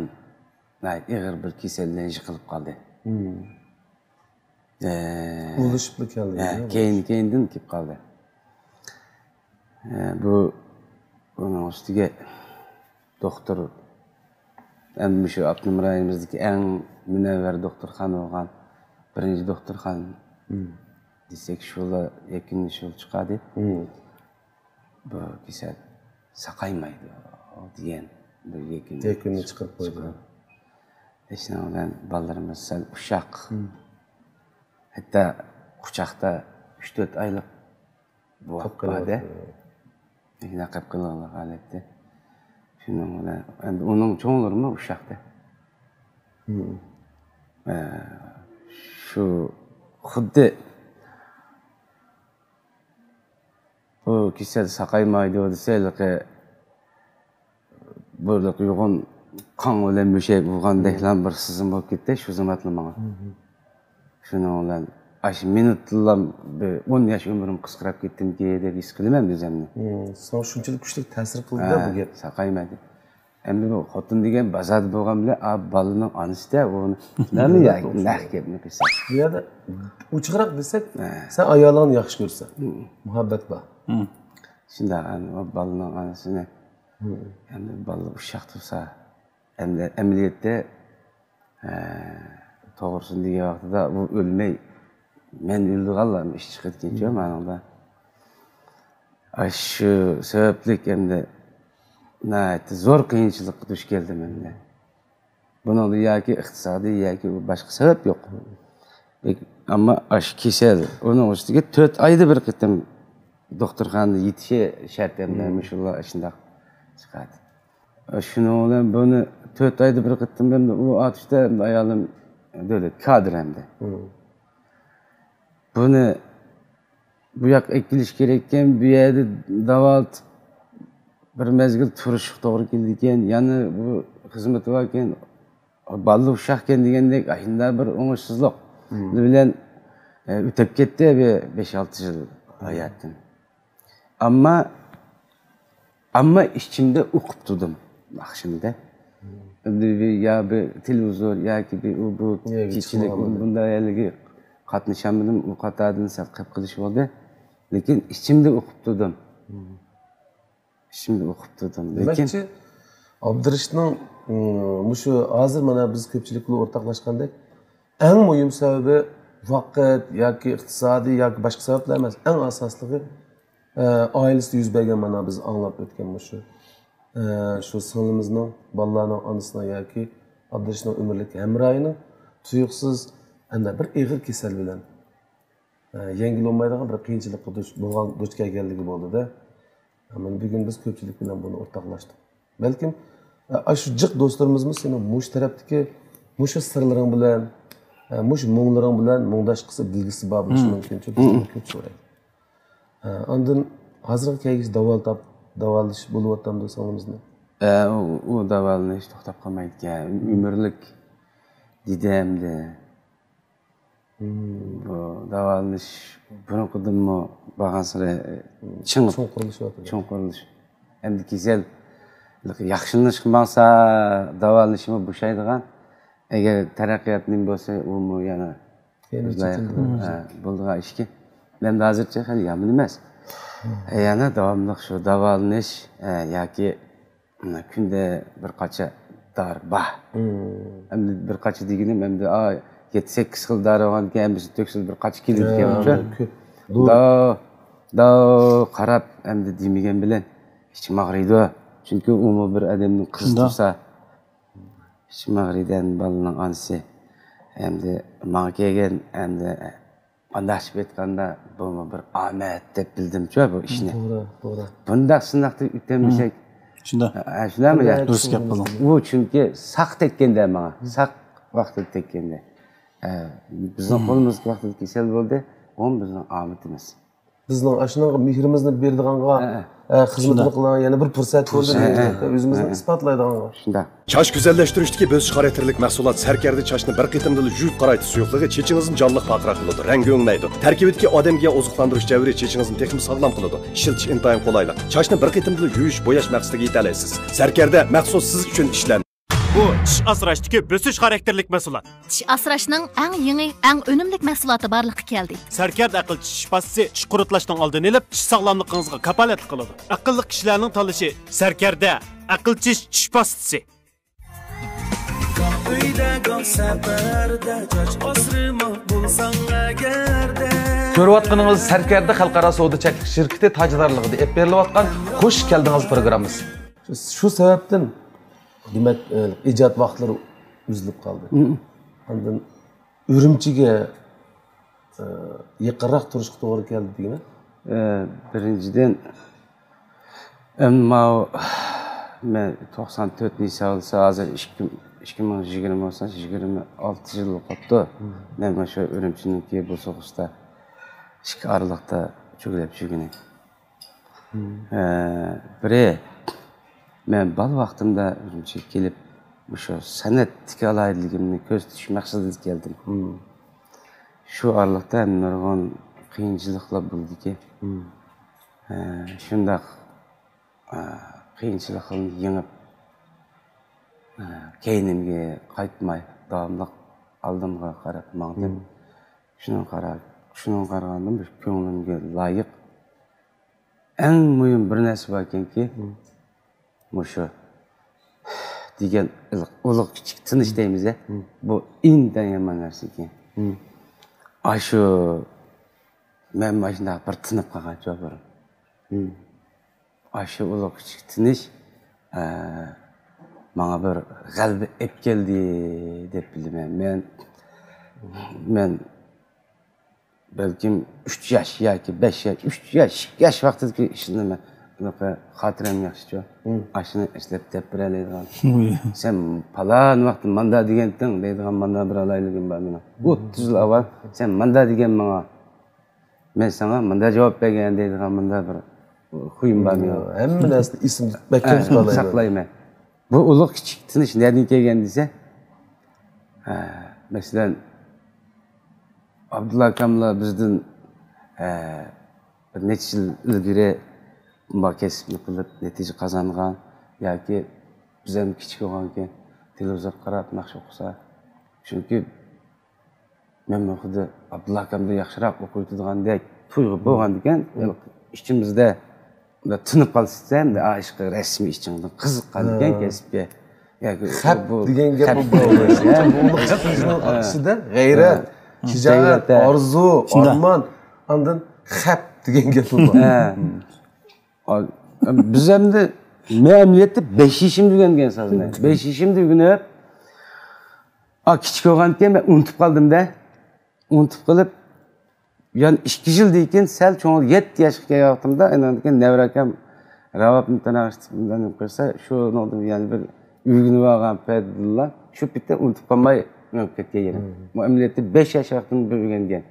ناھايىتى ئېغىر بىر كېسەل بىلەن يىقىلىپ قالدى. ئە، ئۇلىشىپلا كەلدى، ھە، كەينى-كەينىدىن كېلىپ قالدى. ئە، بۇ، بۇنىڭ ئۈستىگە دوختۇر، ئەمدى مۇشۇ ئاپتونوم رايونىمىزدىكى ئەڭ مۇنەۋۋەر دوختۇرخانا بولغان بىرىنچى دوختۇرخانا دېسەك، شۇلا يەكۈننى شۇلا چىقاردى. بۇ كېسەل ساقايمايدۇ دېگەن بىر يەكۈننى، يەكۈننى چىقىرىپ قويدى. شۇنىڭ بىلەن بالىلىرىمىز سەل ئۇششاق. ھەتتا قۇچاقتا ئۈچ تۆت ئايلىق بوۋاق بار-دە. قېلىپ قېلىدىغان ھالەتتە. شۇنىڭ بىلەن ئەمدى ئۇنىڭ چوڭلىرىمۇ ئۇششاق-دە. ئە، شۇ خۇددى بۇ كېسەل ساقايمايدۇ دېسە، ھېلىقى بىر يوغان قاڭ بىلەن مۈشەي ئۇرغاندەكلا بىر سېزىم بولۇپ كەتتى شۇ زامانلا ماڭا. شۇنىڭ بىلەن ئاشۇ مىنۇتتىلا بىر ئون ياش ئۆمرۈم قىسقىراپ كەتتىمىكى دەپ ھېس قىلىمەن ئۆزۈمنى. ساڭا شۇنچىلىك كۈچلۈك تەسىر قىلدى-دە بۇ گەپ. ساقايمايدۇ. ئەمدى بۇ خوتۇن دېگەن بازاردا بولغان بىلەن، ئا، بالىنىڭ ئانىسى-دە، ئۇنى نەق گەپنى قىلسا. بۇ يەردە ئوچۇقراق دېسەك، سەن ئايالىڭنى ياخشى كۆرىسەن. مۇھەببەت بار. شۇنداق، ئەمدى ئۇ بالىنىڭ ئانىسىنى، ئەمدى بالا ئۇششاق تۇرسا، ئەمدى ئەمەلىيەتتە، ئە، توغرىسىنى دېگەن ۋاقتىدا ئۇ ئۆلمەي، مەن ئۆلىدىغانلارمۇ ئىش چىقىدىكەنچۇ مانىڭدا. ئاشۇ سەۋەبلىك ئەمدى ناھايىتى زور قىيىنچىلىققا دۇچ كەلدىم ئەمدى. بۇنىڭدا ياكى ئىقتىسادىي، ياكى باشقا سەۋەب يوق. ئەمما ئاشۇ كېسەل، ئۇنىڭ ئۈستىگە تۆت ئايدا بىر قېتىم دوختۇرخانىدا يېتىشى شەرت ئەمدى، مۇشۇلار شۇنداق چىقاتتى. شۇنىڭ بىلەن بۇنى تۆت ئايدا بىر قېتىم ئەمدى ئۇ ئاتۇشتا ئەمدى ئايالىم دۆلەت كادىر ئەمدى. بۇنى بۇ ياققا ئەكېلىش كېرەككەن، بۇ يەردە داۋالىتىپ بىر مەزگىل تۇرۇشقا توغرا كېلىدىكەن، يەنە بۇ خىزمىتى باركەن، بالىلىق ئۇششاقكەن دېگەندەك، ئاشۇنداق بىر ئوڭۇشسىزلىق بىلەن ئۆتۈپ كەتتى بىر بەش-ئالتە يىل ھاياتىم. ئەمما، ئەمما ئىچىمدە ئوقۇپ تۇردۇم ناخشىنى-دە. ئەمدى بىر، يا بىر تېلېۋىزور ياكى بىر ئۇ بۇ يا، كېچىلىك بۇنداق يەرلەرگە قاتنىشالمىدىم. ئۇ قاتاردىن سەل قېلىپ قېلىش بولدى. لېكىن ئىچىمدە ئوقۇپ تۇردۇم. ئىچىمدە ئوقۇپ تۇردۇم. لېكىن دېمەكچى، ئابدۇرېشىتنىڭ، ئىم، مۇشۇ ھازىر مانا بىز كۆپچىلىك بىلەن ئورتاقلاشقاندەك، ئەڭ مۇھىم سەۋەبى ۋاقىت ياكى ئىقتىسادىي ياكى باشقا سەۋەبلەر ئەمەس. ئەڭ ئاساسلىقى، ئە، ئائىلىسىدە يۈز بەرگەن، مانا بىز ئاڭلاپ ئۆتكەن مۇشۇ، ئە، شۇ سىڭلىمىزنىڭ، بالىلارنىڭ ئانىسىنىڭ ياكى ئابدۇرېشىتنىڭ ئۆمۈرلۈك ھەمراھىنىڭ تۇيۇقسىز ئەنە بىر ئېغىر كېسەل بىلەن، ئە، يەڭگىل بولمايدىغان بىر قىيىنچىلىققا دۇچ بولغان، دۇچ كەلگەنلىكى بولدى-دە. مانا بۈگۈن بىز كۆپچىلىك بىلەن بۇنى ئورتاقلاشتۇق. بەلكىم، ئە، ئاشۇ جىق دوستلىرىمىزمۇ سېنىڭ مۇشۇ تەرەپتىكى مۇشۇ سىرلىرىڭ بىلەن، ئە، مۇشۇ مۇڭلىرىڭ بىلەن مۇڭداشقۇسى، بىلگۈسى بار بولۇشى مۇمكىن. چۈنكى بىزدىن كۆپ سورايدۇ. ئە، ئاندىن ھازىرغا كەلگۈچە داۋالىتىپ، داۋالىنىش بولۇۋاتامدۇ سىڭلىمىزنى؟ ئە، ئۇ، ئۇ داۋالىنىش توختاپ قالمايدىكەن. ئۆمۈرلۈك دېدى ئەمدى. بۇ داۋالىنىش بۇرۇنقىدىنمۇ بارغانسېرى چىڭ، چوڭقۇرلىشىۋاتىدۇ. چوڭقۇرلىشىپ. ئەمدى كېسەل ياخشىلىنىشقا ماڭسا، داۋالىنىشىمۇ بوشايدىغان. ئەگەر تەرەققىيات نېمە بولسا، ئۇمۇ يەنە يەنە ئۆزلەر چېكىنىدۇ. ھە، بولىدىغان ئىشكەن. مەن ھازىرچە خېلى يامان ئەمەس. ھە، يەنە داۋاملىق شۇ داۋالىنىش، ھە، ياكى مانا كۈندە بىر قاچا دارى بار. ئەمدى بىر قاچا دېگىنىم، ئەمدى، ئا، يەتتە، سەككىز خىل دارى بولغاندىكىن، ھەممىسىنى تۆكسىلا بىر قاچا كېلىدىكەن. داۋ، داۋ قاراپ، ئەمدى دېمىگەن بىلەن ئىچىم ئاغرىيدۇ. چۈنكى ئۇمۇ بىر ئادەمنى قىزىتىۋالسا، ئىچىم ئاغرىيدۇ، ئەمدى بالىنىڭ ئانىسى. ئەمدى ماڭا كەلگەن، ئەمدى ئانداقچە ئېيتقاندا، بۇمۇ بىر ئامەت دەپ بىلدىمچۇ بۇ ئىشنى. توغرا، توغرا. بۇنداق سىناقتىن ئۆتەلمىسەك، شۇنداق. ھە، شۇنداقمۇ يا؟ دۇرۇس گەپ قىلدىڭىز. ئۇ چۈنكى ساق تەگكەندە ماڭا، ساق ۋاقتىدا تەگكەندە. ھە، بىزنىڭ قولىمىزدىكى ۋاقتىدا كېسەل بولدى، ئۇمۇ بىزنىڭ ئامىتىمىز. بىزنىڭ ئاشۇنىڭغا مېھرىمىزنى بېرىدىغانغا، ھە، ھە، خىزمىتىنى قىلىدىغان يەنە بىر پۇرسەت بولدى، ھە، ھە، ئۆزىمىزنى ئىسپاتلايدىغانغا. شۇنداق. چاچ گۈزەللەشتۈرۈشتىكى بۆسۈش خاراكتېرلىك مەھسۇلات سەركەردە چاچنى بىر قېتىمدىلا يۇيۇپ قارايتى سۇيۇقلۇقى چېچىڭىزنى جانلىق پارقىراق قىلىدۇ، رەڭگى ئۆڭلەيدۇ. تەركىبىدىكى ئادەمگە ئوزۇقلاندۇرۇش جەۋھىرى چېچىڭىزنى تېخىمۇ ساغلام قىلىدۇ. ئىشلىتىش ئىنتايىن قولايلىق. چاچنى بىر قېتىمدىلا يۇيۇش، بوياش مەقسىتىگە يېتەلەيسىز. سەركەردە مەخسۇس سىز ئۈچۈن ئىشلەندى. بۇ چىش ئاسراشتىكى بۆسۈش خاراكتېرلىك مەھسۇلات. چىش ئاسراشنىڭ ئەڭ يېڭى، ئەڭ ئۈنۈملۈك مەھسۇلاتى بارلىققا كەلدى. سەركەردە ئەقىل چىش پاستىسى چىش قۇرۇتلاشنىڭ ئالدىنى ئېلىپ، چىش ساغلاملىقىڭىزغا كاپالەتلىك قىلىدۇ. ئەقىللىق كىشىلەرنىڭ تاللىشى سەركەردە ئەقىل چىش چىش پاستىسى. گاھ ئۆيدە، گاھ سەپەردە، چاچ ئاسرىماق بولساڭ ئەگەردە. كۆرۈۋاتقىنىڭىز سەركەردە خەلقئارا سودا چەكلىك شىركىتى تاجدارلىقىدا ئېلىپ بېرىلىۋاتقان خوش كەلدىڭىز پروگراممىسى. شۇ، شۇ سەۋەبتىن، دېمەك، ئە، ئىجاد ۋاقىتلىرى ئۈزۈلۈپ قالدى. ئاندىن ئۈرۈمچىگە، ئە، يېقىنراق تۇرۇشقا توغرا كەلدى دېگىنە. ئە، بىرىنچىدىن، ئەمما مەن توقسان تۆتىنچى يىل بولسا، ھازىر ئىككى، ئىككى مىڭ يىگىرمە بولسا، يىگىرمە ئالتە يىل بولۇپ قاپتۇ. مەن مانا شۇ ئۈرۈمچىنىڭكى بوسۇغىسىدا ئىككى ئارىلىقتا چۆگىلەپ يۈرگىنى. ئە، بىرى، مەن بالا ۋاقتىمدا ئۈرۈمچىگە كېلىپ، مۇشۇ سەنئەتتىكى ئالاھىدىلىكىمنى كۆرسىتىش مەقسىتىدە كەلدىم. شۇ ئارىلىقتا ھەم نۇرغۇن قىيىنچىلىقلار بولدىكى. ئە، شۇنداق، ئە، قىيىنچىلىقلارنى يېڭىپ، ئە، كەينىمگە قايتماي، داۋاملىق ئالدىمغا قاراپ ماڭدىم. شۇنىڭغا قارا-، شۇنىڭغا قارىغاندا، مۇشۇ كۆڭلۈمگە لايىق ئەڭ مۇھىم بىر نەرسە باركەنكى، مۇشۇ دېگەن ئۇلۇغ كىچىك تىنىش دەيمىز-ە، بۇ ئىنتايىن يامان نەرسىكەن. ئاشۇ، مەن ماشۇنداق بىر تىنىپ قالغان چوپۇرۇم. ئاشۇ ئۇلۇغ كىچىك تىنىش، ئە، ماڭا بىر غەلىبە ئېلىپ كەلدى دەپ بىلىمەن. مەن، مەن بەلكىم ئۈچ ياش ياكى بەش ياش، ئۈچ ياش، ئىككى ياش ۋاقتىدىكى ئىشلىرىمنى مەن، خاتىرەم ياخشىچۇ. ئاشۇنى ئەسلەپ دەپ بېرەلەيدىغان. سەن پالان ۋاقىتتا ماندا دېگەنتىڭ دەيدىغان ماندا بىر ئالاھىدىلىكىم بار مېنىڭ. ئوتتۇز يىل ئاۋۋال سەن ماندا دېگەن ماڭا. مەن ساڭا مۇنداق جاۋاب بەرگەن دەيدىغان مۇنداق بىر خۇيۇم بار مېنىڭ. ھەممە نەرسىنى ئېسىمدە مەھكەم تۇتالايمەن. ساقلايمەن. بۇ ئۇلۇغ كىچىك تىنىش نەدىن كەلگەن دېسە، ھە، مەسىلەن، ئابدۇللا ئاكاملا بىزدىن، ئە، بىر نەچچە يىل ئىلگىرى بۇ كەسىپنى قىلىپ نەتىجە قازانغان ياكى بىز ھەم كىچىك بولغانكەن تېلېۋىزورغا قاراپ ناخشا ئوقۇسا، چۈنكى مەن خۇددى ئابدۇللا ئاكامدىن ياخشىراق ئوقۇۋېتىدىغاندەك تۇيغۇ بولغاندىكىن، ئىچىمىزدە تىنىپ قالسا، ئەمدى ئا، ئىشقا رەسمىي ئىشىڭدىن قىزىققاندىكىن كەسىپكە ياكى خەپ بۇ دېگەن گەپ خەپ بۇ. دېگەن گەپ. بۇ ئۇلۇغ ئىشنىڭ ئىچىدە غەيرەت، شىجائەت، ئارزۇ، شۇنداق. ئارمان، ئاندىن خەپ دېگەن گەپ بار. ھە. بىز ئەمدى مەملىيەتتە بەش يېشىمدا ئۆگەنگەن سازنى. بەش يېشىمدا ئۆگىنىپ، ئا، كىچىك بولغاندىكىن مەن ئۇنتۇپ قالدىم-دە. ئۇنتۇپ قېلىپ، يەنە ئىككى يىلدىن كېيىن سەل چوڭ، يەتتە ياشقا كەلگەن ۋاقتىمدا، ئاندىن كېيىن نەۋرە ئاكام راۋاب مۇتەناغىش قىلسا، شۇنىڭدىن يەنە بىر ئۆگىنىپ ئالغان پەيتىدىلا شۇ پېتى ئۇنتۇپ قالماي مېڭىپ كەتكەن يەنە. بۇ ئەمەلىيەتتە بەش ياش ۋاقتىمدا بىر ئۆگەنگەن.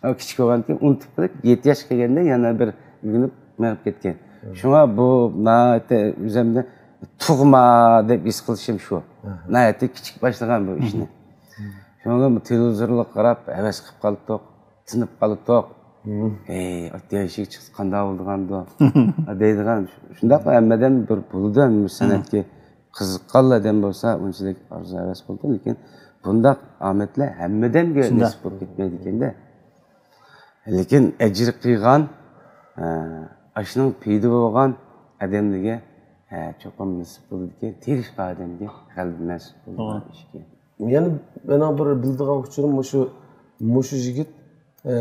ئا، كىچىك بولغاندىكىن ئۇنتۇپ قېلىپ، يەتتە ياشقا كەلگەندە يەنە بىر ئۆگىنىپ مېڭىپ كەتكەن. شۇڭا بۇ ناھايىتى ئۆزۈمنى تۇغما دەپ ھېس قىلىشىم شۇ. ناھايىتى كىچىك باشلىغان بۇ ئىشنى. شۇڭا بۇ تېلېۋىزورغا قاراپ ھەۋەس قىلىپ قالدۇق، تىنىپ قالدۇق. ھېي، ئاتياشىك چىقسا قانداق بولىدىغاندۇ؟ دەيدىغان. شۇنداقلا ھەممىدىن بىر بولىدۇ، ھەممە سەنئەتكە قىزىققان ئادەم بولسا، ئۇنچىلىك ئارزۇ ھەۋەس بولىدۇ. لېكىن بۇنداق ئامەتلەر ھەممىدەمگە نېسىپ بولۇپ كەتمەيدىكەن-دە. لېكىن ئەجىر قىلغان، ئە، ئاشۇنىڭ پېيىدە بولغان ئادەملەرگە، ئە، چوقۇم نېسىپ بولىدىكەن، تىرىشقان ئادەمگە غەلىبە نېسىپ بولىدىغان ئىشكەن. يەنە مېنىڭ بىر بىلىدىغان ئۇچۇرۇم مۇشۇ، مۇشۇ يىگىت، ئە،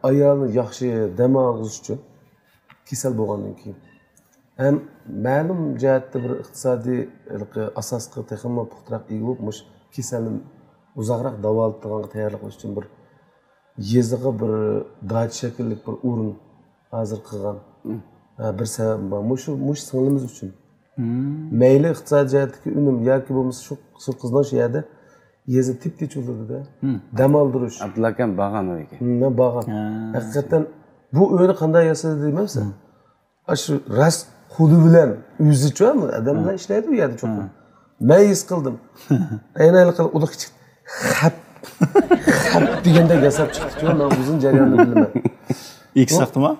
ئايالىنى ياخشى دەم ئالغۇزۇش ئۈچۈن كېسەل بولغاندىن كېيىن ھەم مەلۇم جەھەتتە بىر ئىقتىسادىي ھېلىقى ئاساسقا تېخىمۇ پۇختىراق ئىگە بولۇپ، مۇشۇ كېسەلنى ئۇزاقراق داۋالىتىدىغانغا تەييارلىق قىلىش ئۈچۈن بىر يېزىغا بىر داچا شەكىللىك بىر ئورۇن ھازىر قىلغان. ھە، بىر سەۋەب بار. مۇشۇ، مۇشۇ سىڭلىمىز ئۈچۈن. مەيلى ئىقتىسادىي جەھەتتىكى ئۈنۈم ياكى بولمىسا شۇ، شۇ قىزنىڭ شۇ يەردە يېزا تىپتىچ بولىدۇ-دە. دەم ئالدۇرۇش. ئابدۇللا ئاكام بارغان ئۇ يەرگە. مەن بارغان. ھە. ھەقىقەتەن بۇ ئۆينى قانداق ياسىدى دېمەمسەن؟ ئاشۇ راست قولى بىلەن ئۆزىچۇ ئادەملەر ئىشلەيدۇ ئۇ يەردە چوقۇم. مەن ھېس قىلدىم. ئەينەن ھېلىقى ئۇدۇق كىچىك خەپ، خەپ دېگەندەك ياساپ چىقتىچۇ، مەن ئۇزۇن جەرياننى بىلىمەن. ئىككى ساختىما؟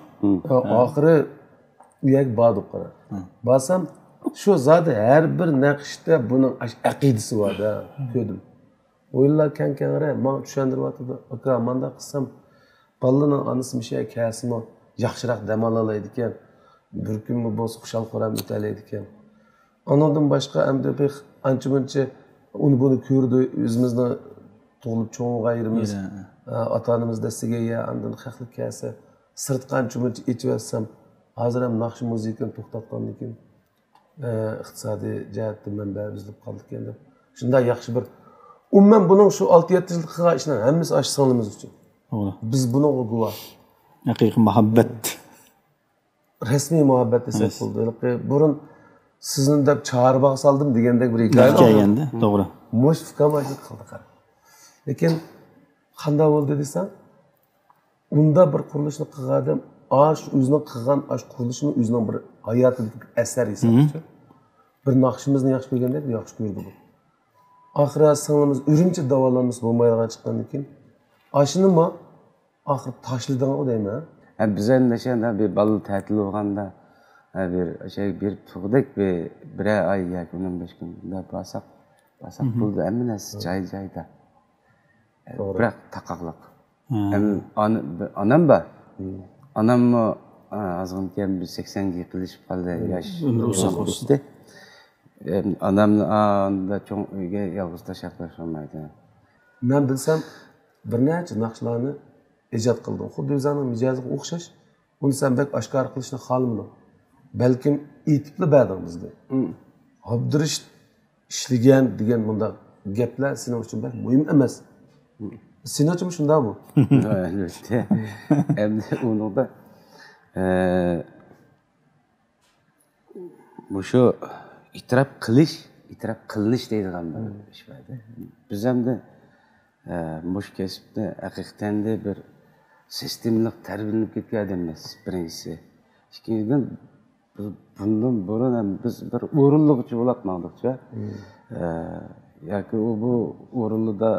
ئاخىرى ئۇ يەرگە باردۇق، قارا. بارسام، شۇ زادى ھەر بىر نەقىشتە بۇنىڭ ئەقىدىسى بار-دە، كۆردۈم. ئويۇنلار كەڭ كەڭرى ماڭا چۈشەندۈرۈۋاتىدۇ. ئاكا، مانداق قىلسام، بالىلارنىڭ ئانىسى مۇشۇ يەرگە كەلسىمۇ ياخشىراق دەم ئالالايدىكەن. بىر كۈنمۇ بولسا خۇشال-خۇرام ئۆتەلەيدىكەن. ئۇنىڭدىن باشقا ئەمدى بىر ئانچە-مۇنچە ئۇنى-بۇنى كۆردى، ئۆزىمىزنىڭ تۇغۇلۇپ چوڭ بولغان يېرىمىز، ئاتا-ئانىمىز دەسسىگەن يەر، ئاندىن خەقلىك كەلسە، سىرتقا ئانچە-مۇنچە ئېچىۋەتسەم، ھازىر ھەم ناخشا مۇزىكىنى توختاتقاندىن كېيىن، ئىقتىسادىي جەھەتتە مەنبە ئۈزۈلۈپ قالىدىكەن دەپ. شۇنداق ياخشى بىر، ئومۇمەن بۇنىڭ شۇ ئالتە يەتتە يىل قىلغان ئىشىنىڭ ھەممىسى ئاشۇ سىڭلىمىز ئۈچۈن. توغرا. بىز بۇنىڭغا گۇۋاھ. ھەقىقىي مۇھەببەت. رەسمىي مۇھەببەت دېسەك بولىدۇ. ھېلىقى بۇرۇن سىزنى دەپ چارباغ سالدىم دېگەندەك بىر ھېكايە بار. كەلگەندە، توغرا. مۇشۇ ئۇكام ئاشۇ قىلدى، قارا. لېكىن قانداق بولدى دېسەڭ، ئۇنداق بىر قۇرۇلۇشنى قىلغان ئادەم، ئاشۇ ئۆزىنىڭ قىلغان ئاشۇ قۇرۇلۇشىمۇ ئۆزىنىڭ بىر ھاياتىدىكى بىر ئەسەر ھېسابلىنىدۇ. بىر ناخشىمىزنى ياخشى كۆرگەندەك ياخشى كۆردى بۇ. ئاخىرى سىڭلىمىز ئۈرۈمچىدە داۋالانمىسا بولمايدىغان چىققاندىن كېيىن، ئاشۇنىمۇ ئاخىرى تاشلىدىڭغۇ دەيمەن. ھە، بىز ئەمدى شۇنداق بىر بالىلار تەتىل بولغاندا، ھە، بىر شەي بېرىپ تۇرغۇدەك بىر، بىرەر ئاي ياكى ئون بەش كۈن بۇنداق بارساق، بارساق بولىدۇ، ھەممە نەرسە جاي-جايدا. توغرا. بىراق تاقاقلىق. ھەم ئانا-، بىر ئانام بار. ئاناممۇ، ئا، ئازغىنىكەن بىر سەكسەنگە يېقىنلىشىپ قالدى، ياش. ئۆمرى ئۇزاق بولسۇن. ئۆتتى. ئەم، ئانامنى ئاندا چوڭ ئۆيگە يالغۇز تاشلاپ بېرىشالمايدۇ. مەن بىلسەم، بىر نەچچە ناخشىلارنى ئىجاد قىلدىڭ. خۇددى ئۆزۈڭنىڭ مىجەزىڭگە ئوخشاش. ئۇنى سەن بەك ئاشكارا قىلىشنى خالىمىدىڭ. بەلكىم ئېيتىپلا بەردىڭ بىزگە. ئابدۇرېشىت ئىشلىگەن دېگەن مۇنداق گەپلەر سېنىڭ ئۈچۈن بەك مۇھىم ئەمەس. سېنىڭ ئۈچۈنمۇ شۇنداقمۇ؟ ئەلۋەتتە. ئەمدى ئۇنىڭدا، ئە، مۇشۇ ئېتىراپ قىلىش، ئېتىراپ قىلىنىش دەيدىغان بىر ئىش بار. بىز ئەمدى، ئە، مۇشۇ كەسىپتە ھەقىقەتەن بىر سىستېمىلىق تەربىيەلىنىپ كەتكەن ئادەم ئەمەس، بىرىنچىسى. ئىككىنچىدىن، بۇ-، بۇندىن بۇرۇن ھەم بىز بىر ئورۇنلىغۇچى بولۇپ ماڭدۇقچە. ئە، ياكى ئۇ بۇ ئورۇنلىدا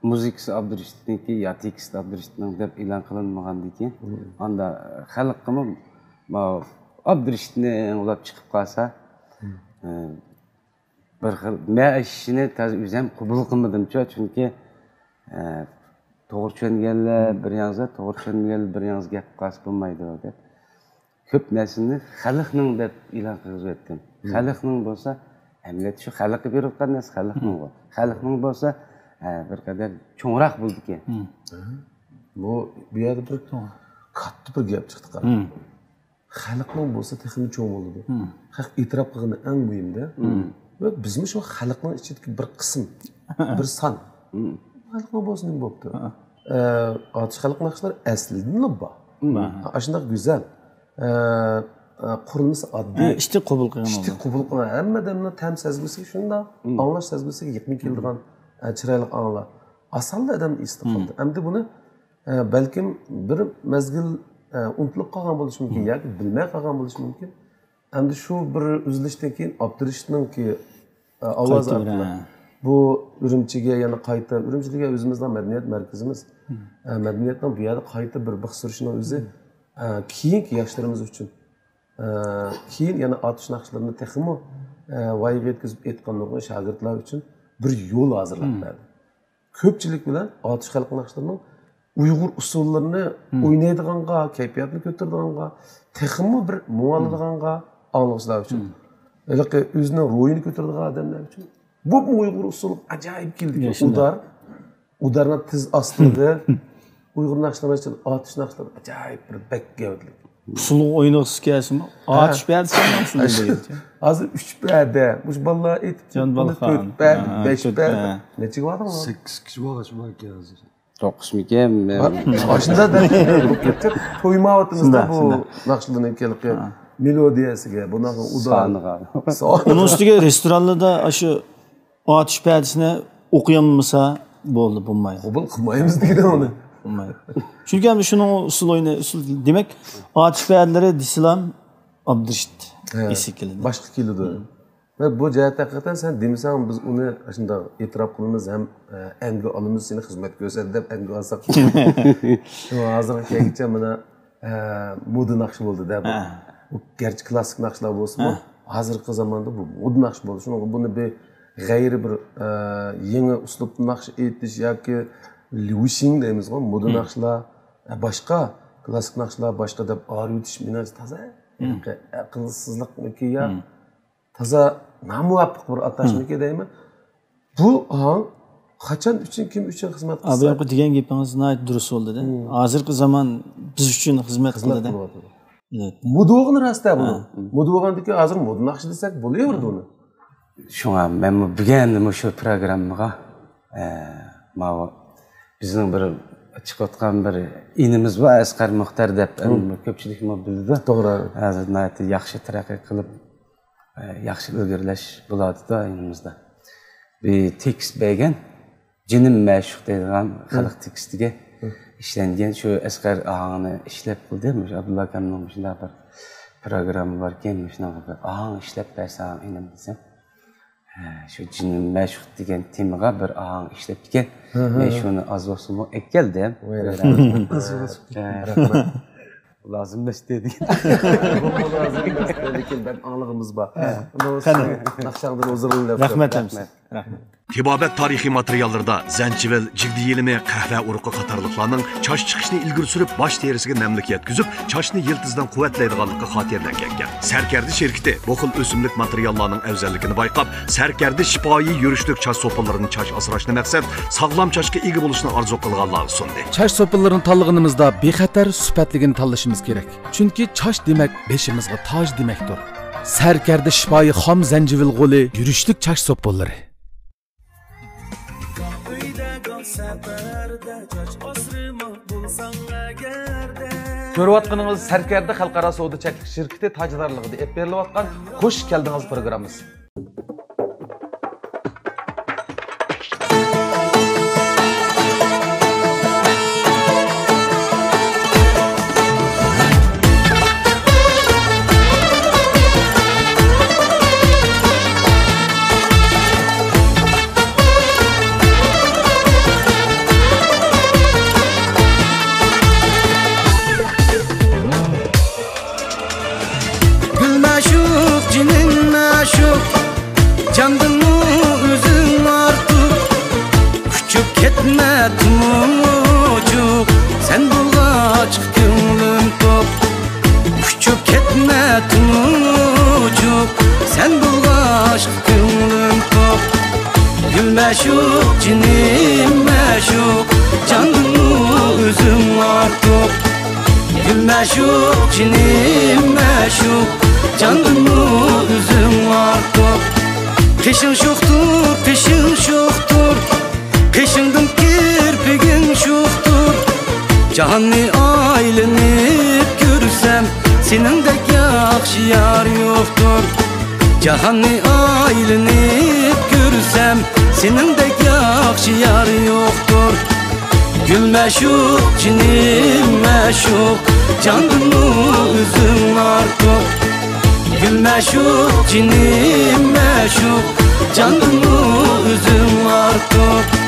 مۇزىكىسى ئابدۇرېشىتنىڭكى يا تېكىستى ئابدۇرېشىتنىڭ دەپ ئېلان قىلىنمىغاندىن كېيىن، مم، ئاندا خەلققىمۇ ماۋۇ ئابدۇرېشىتنى ئاڭلاپ چىقىپ قالسا، مم، ئە، بىر خىل، مەن ئىشىنى تازا ئۆزۈم قوبۇل قىلمىدىمچۇ، چۈنكى، ئە، توغرا چۈشەنگەنلەر، مم، بىر ياڭزا، توغرا چۈشەنمىگەنلەر بىر ياڭزا گەپ قىلسا بولمايدۇ دەپ. كۆپ نەرسىنى خەلقنىڭ دەپ ئېلان قىلغۇزۇۋەتتىم. مم. خەلقنىڭ بولسا، ئەمەلىيەتتە شۇ خەلققە بېرىۋاتقان نەرسە خەلقنىڭغۇ. مم. خەلقنىڭ بولسا، ئە، بىر قەدەر چوڭراق بولىدىكەن. مم. بۇ، بۇ يەردە بىر، توغرا، كاتتا بىر گەپ چىقتى، قارا. مم. خەلقنىڭ بولسا تېخىمۇ چوڭ بولىدۇ. مم. خەق ئېتىراپ قىلغىنى ئەڭ مۇھىمدە. مم. ۋە بىزمۇ شۇ خەلقنىڭ ئىچىدىكى بىر قىسىم، بىر سان. مم. خەلقنىڭ بولسا نېمە بوپتۇ؟ ھە. ئە، ئاتۇش خەلق ناخشىلىرى ئەسلىدىنلا بار. بار. ئاشۇنداق گۈزەل. ئە، ئە، قۇرۇلمىسى ئاددىي. ھە، ئىشتىك قوبۇل قىلغان ئىشتىك بولىدۇ. قوبۇل قىلغان. ھەممە ئادەمنىڭ تەم سەزگۈسىگە شۇنداق، مم، ئاڭلاش سەزگۈسىگە يېقىن كېلىدىغان، ئە، چىرايلىق ئاڭلار. ئاسانلا ئادەمنىڭ ئېسىدە قالىدۇ. ئەمدى بۇنى، ئە، بەلكىم بىر مەزگىل، ئە، ئۇنتۇلۇپ قالغان بولۇشى مۇمكىن ياكى بىلمەي قالغان بولۇشى مۇمكىن. ئەمدى شۇ بىر ئۈزۈلۈشتىن كېيىن ئابدۇرېشىتنىڭكى، ئە، ئاۋازى قايتا بىر، ئارقىلىق، ھە، بۇ ئۈرۈمچىگە يەنە قايتا، ئۈرۈمچى دېگەن ئۆزىمىزنىڭ مەدەنىيەت مەركىزىمىز. مم. ئە، مەدەنىيەتنىڭ بۇ يەردە قايتا بىر بىخ سۈرۈشىنىڭ ئۆزى، مم، ئە، كېيىنكى ياشلىرىمىز ئۈچۈن، ئە، كېيىن يەنە ئاتۇش ناخشىلىرىنى تېخىمۇ، ئە، ۋايىغا يەتكۈزۈپ ئېيتقان نۇرغۇن شاگىرتلار ئۈچۈن بىر يول ھازىرلاپ، مم، بەردى. كۆپچىلىك بىلەن ئاتۇش خەلق ناخشىلىرىنىڭ ئۇيغۇر ئۇسسۇللىرىنى، مم، ئوينايدىغانغا، كەيپىياتنى كۆتۈرىدىغانغا، تېخىمۇ بىر مۇڭ ئالىدىغانغا ئاڭلىغۇچىلار ئۈچۈن. مم. ھېلىقى ئۆزىنىڭ روھىنى كۆتۈرىدىغان ئادەملەر ئۈچۈن بۇ ئۇيغۇر ئۇسسۇلى ئاجايىپ كېلىدىكەن. يا، شۇنداق. ئۇدار، ئۇدارنىڭ تېز ئاستىلىقى، ئۇيغۇر ناخشىلىرى ئۈچۈن ئاتۇش ناخشىلىرى ئاجايىپ بىر بەك گەۋدىلىك. ئۇسسۇلغا ئوينىغۇسى كەلسىمۇ، ھە، ئاتۇش پەدىسى ئوينىسۇن دەيدىكەن. ھازىر ئۈچ پەدە، مۇشۇ بالىلار ئېيتىپ، جان بۇنى بالىخان، تۆت پەدە، ھە، بەش تۆت پەدە. پەدە. نەچچىگە باردىڭلار؟ سەككىز كىشى بولغاچ باركەن ھازىر. توققۇزمىكەن؟ ھە؟ ئاشۇنداق دەپ تويمايۋاتىمىزدا شۇنداق، بۇ شۇنداق. ناخشىلارنىڭ ھېلىقى، ھە، مېلودىيەسىگە، بۇنىڭ ئۇدار. سانىغا. سان. ئۇنىڭ ئۈستىگە رېستورانلاردا ئاشۇ ئاتۇش پەدىسىنى ئوقۇيالمىسا بولدى، بولمايدۇ. قوبۇل قىلمايمىز دېگىنى ئۇنى. بولمايدۇ. چۈنكى ئەمدى شۇنىڭ ئۇسسۇل ئوينى، ئۇسسۇل، دېمەك، ئاتۇش پەدىلىرى دېسىلام ئابدۇرېشىت، ھە، ئېسىگە كېلىدۇ. باشقا كېلىدۇ. ھە. ۋە بۇ جەھەتتە ھەقىقەتەن سەن دېمىسەڭ، بىز ئۇنى شۇنداق ئېتىراپ قىلىمىز ھەم، ئە، ئەنگە ئالىمىز، سېنى خىزمەت كۆرسەتتى دەپ ئەنگە ئالساق. شۇ ھازىرغا كەلگۈچە مانا، ئە، مودا ناخشا بولدى دە بۇ. ھە. بۇ گەرچە كلاسسىك ناخشىلار بولسىمۇ، ھە، ھازىرقى زاماندا بۇ مودا ناخشا بولدى. شۇنىڭغا بۇنى بىر غەيرىي بىر، ئە، يېڭى ئۇسلۇبتا ناخشا ئېيتىش ياكى ليۇشىڭ دەيمىزغۇ، مودا، ھە، ناخشىلار، ئە، باشقا كلاسسىك ناخشىلار باشقا دەپ ئايرىۋېتىش مېنىڭچە تازا، ھە، ئەقىلسىزلىقمىكى يا، ھە، تازا نامۇۋاپىق بىر ئاتاشمىكى دەيمەن. بۇ ئاڭ قاچان ئۈچۈن، كىم ئۈچۈن خىزمەت قىلسا؟ ئابايقا دېگەن گېپىڭىز ناھايىتى دۇرۇس بولدى دە. ھازىرقى زامان بىز ئۈچۈن خىزمەت قىلدى دە. قىلىۋاتىدۇ. ئەلۋەتتە. مودا بولغىنى راست دە بۇنىڭ. ھە. مودا بولغاندىكىن ھازىر مودا ناخشا دېسەك بولۇۋېرىدۇ ئۇنى. شۇڭا مەنمۇ بۈگۈن مۇشۇ پروگراممىغا، ئە، ماۋۇ بىزنىڭ بىر چىقىۋاتقان بىر ئىنىمىز بار، ئەسقەر مۇختەر دەپ، كۆپچىلىكمۇ بىلىدۇ. توغرا. ھازىر ناھايىتى ياخشى تەرەققىي قىلىپ، ئە، ياخشى ئىلگىرىلەش بولۇۋاتىدۇ ئېلىمىزدا. بىر تېكىست بەرگەن، جېنىم مەشۇق دەيدىغان خەلق تېكىستىگە ئىشلەنگەن شۇ ئەسقەر ئاھاڭىنى ئىشلەپ قىلدى. مۇشۇ ئابدۇللا ئاكامنىڭ مۇشۇنداق بىر پروگرامما باركەن، مۇشۇنداق بىر ئاھاڭ ئىشلەپ بەرسەڭ ئىنىم دېسەم، ھە، شۇ جېنىم مەشۇق دېگەن تېمىغا بىر ئاھاڭ ئىشلەپتىكەن. مەن شۇنى ئاز بولسىمۇ ئەكەلدىم. ۋاي، رەھمەت. ھە. لازىم ئەمەس دېدى. لازىم ئەمەس دېدى، لېكىن بەك ئاڭلىغىنىمىز بار. قېنى. ناخشاڭدىن ھۇزۇرلىنىپ. رەھمەت، رەھمەت. رەھمەت. تېبابەت تارىخىي ماتېرىياللىرىدا زەنچىۋىل، جىگدە يېلىمى، قەھۋە ئۇرۇقى قاتارلىقلارنىڭ چاچ چىقىشنى ئىلگىرى سۈرۈپ، باش تېرىسىگە نەملىك يەتكۈزۈپ، چاچنى يىلتىزىدىن قۇۋۋەتلەيدىغانلىقى خاتىرىلەنگەن گەپ. سەركەردە شىركىتى بۇ خىل ئۆسۈملۈك ماتېرىياللارنىڭ ئەۋزەللىكىنى بايقاپ، سەركەردە شىپايى يۈرۈشلۈك چاچ سوپۇنلىرىنى چاچ ئاسراشنى مەقسەت، ساغلام چاچقا ئىگە بولۇشنى ئارزۇ قىلغانلارغا سۇندى. چاچ سوپۇنلىرىنى تاللىغىنىمىزدا بىخەتەر، سۈپەتلىكىنى تاللىشىمىز كېرەك. چۈنكى چاچ دېمەك، بېشىمىزغا تاج دېمەكتۇر. سەركەردە شىپايى خام زەنجىۋىل غولى، يۈرۈشلۈك چاچ سوپۇنلىرى. كۆرۈۋاتقىنىڭىز سەركەردە خەلقئارا سودا چەكلىك شىركىتى تاجدارلىقىدا ئېلىپ بېرىلىۋاتقان خۇش كەلدىڭىز پروگراممىسى. جېنىم مەشۇق، جاندىنمۇ ئۆزۈڭ ئارتۇق. ئۇچۇپ كەتمە تۇمۇچۇق، سەن بولغاچقا كۆڭلۈم توق. ئۇچۇپ كەتمە تۇمۇچۇق، سەن بولغاچقا كۆڭلۈم توق. گۈل مەشۇق، جېنىم مەشۇق، جاندىنمۇ ئۆزۈڭ ئارتۇق. گۈل مەشۇق، جېنىم مەشۇق، جاندىنمۇ ئۆزۈڭ ئارتۇق. قېشىڭ شوختۇر، قېشىڭ شوختۇر، قېشىڭدىن كىرپىكىڭ شوختۇر. جاھاننى ئايلىنىپ كۆرسەم، سېنىڭدەك ياخشى يار يوقتۇر. جاھاننى ئايلىنىپ كۆرسەم، سېنىڭدەك ياخشى يار يوقتۇر. گۈل مەشۇق، جېنىم مەشۇق، جاندىنمۇ ئۆزۈڭ ئارتۇق. گۈل مەشۇق، جېنىم مەشۇق، جاندىنمۇ ئۆزۈڭ ئارتۇق.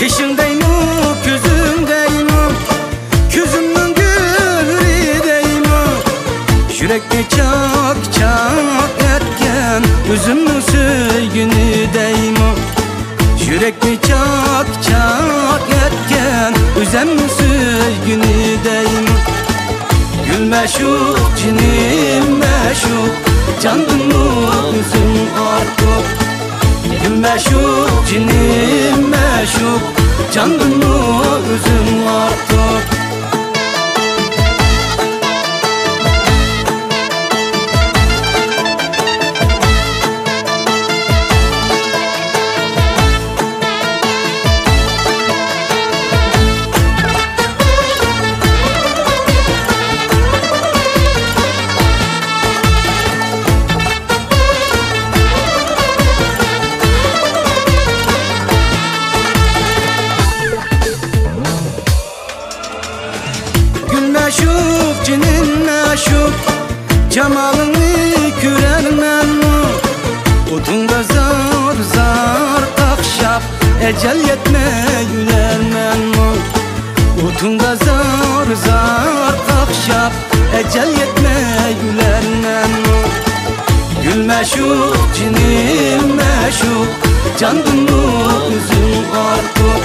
قېشىڭ دەيمۇ، كۆزۈڭ دەيمۇ، كۆزۈمنىڭ گۈلى دەيمۇ، يۈرەكنى چاك-چاك ئەتكەن ئۆزۈمنىڭ سۆيگۈنى دەيمۇ، يۈرەكنى چاك-چاك ئەتكەن ئۆزۈمنىڭ سۆيگۈنى دەيمۇ. گۈل مەشۇق، جېنىم مەشۇق، جاندىنمۇ ئۆزۈڭ ئارتۇق. گۈل مەشۇق، جېنىم مەشۇق، جاندىنمۇ ئۆزۈڭ ئارتۇق. گۈل مەشۇق، جېنىم مەشۇق، جامالىڭنى كۆرەرمەنمۇ؟ ئوتۇڭدا زار-زار قاقشاپ، ئەجەل يەتمەي ئۆلەرمەنمۇ؟ ئوتۇڭدا زار-زار قاقشاپ، ئەجەل يەتمەي ئۆلەرمەنمۇ؟ گۈل مەشۇق، جېنىم مەشۇق، جاندىنمۇ ئۆزۈڭ ئارتۇق.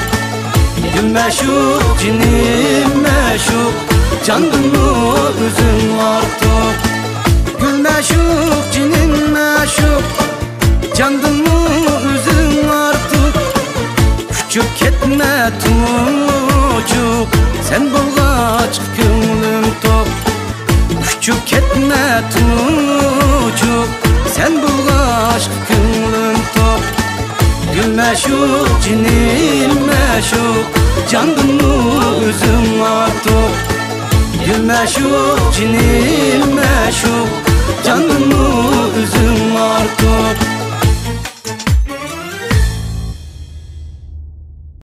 گۈل مەشۇق، جېنىم مەشۇق، جاندىنمۇ ئۆزۈڭ ئارتۇق. گۈل مەشۇق، جېنىم مەشۇق، جاندىنمۇ ئۆزۈڭ ئارتۇق. ئۇچۇپ كەتمە تۇمۇچۇق، سەن بولغاچقا كۆڭلۈم توق. ئۇچۇپ كەتمە تۇمۇچۇق، سەن بولغاچقا كۆڭلۈم توق. گۈل مەشۇق، جېنىم مەشۇق، جاندىنمۇ ئۆزۈڭ ئارتۇق. گۈل مەشۇق، جېنىم مەشۇق، جاندىنمۇ ئۆزۈڭ ئارتۇق.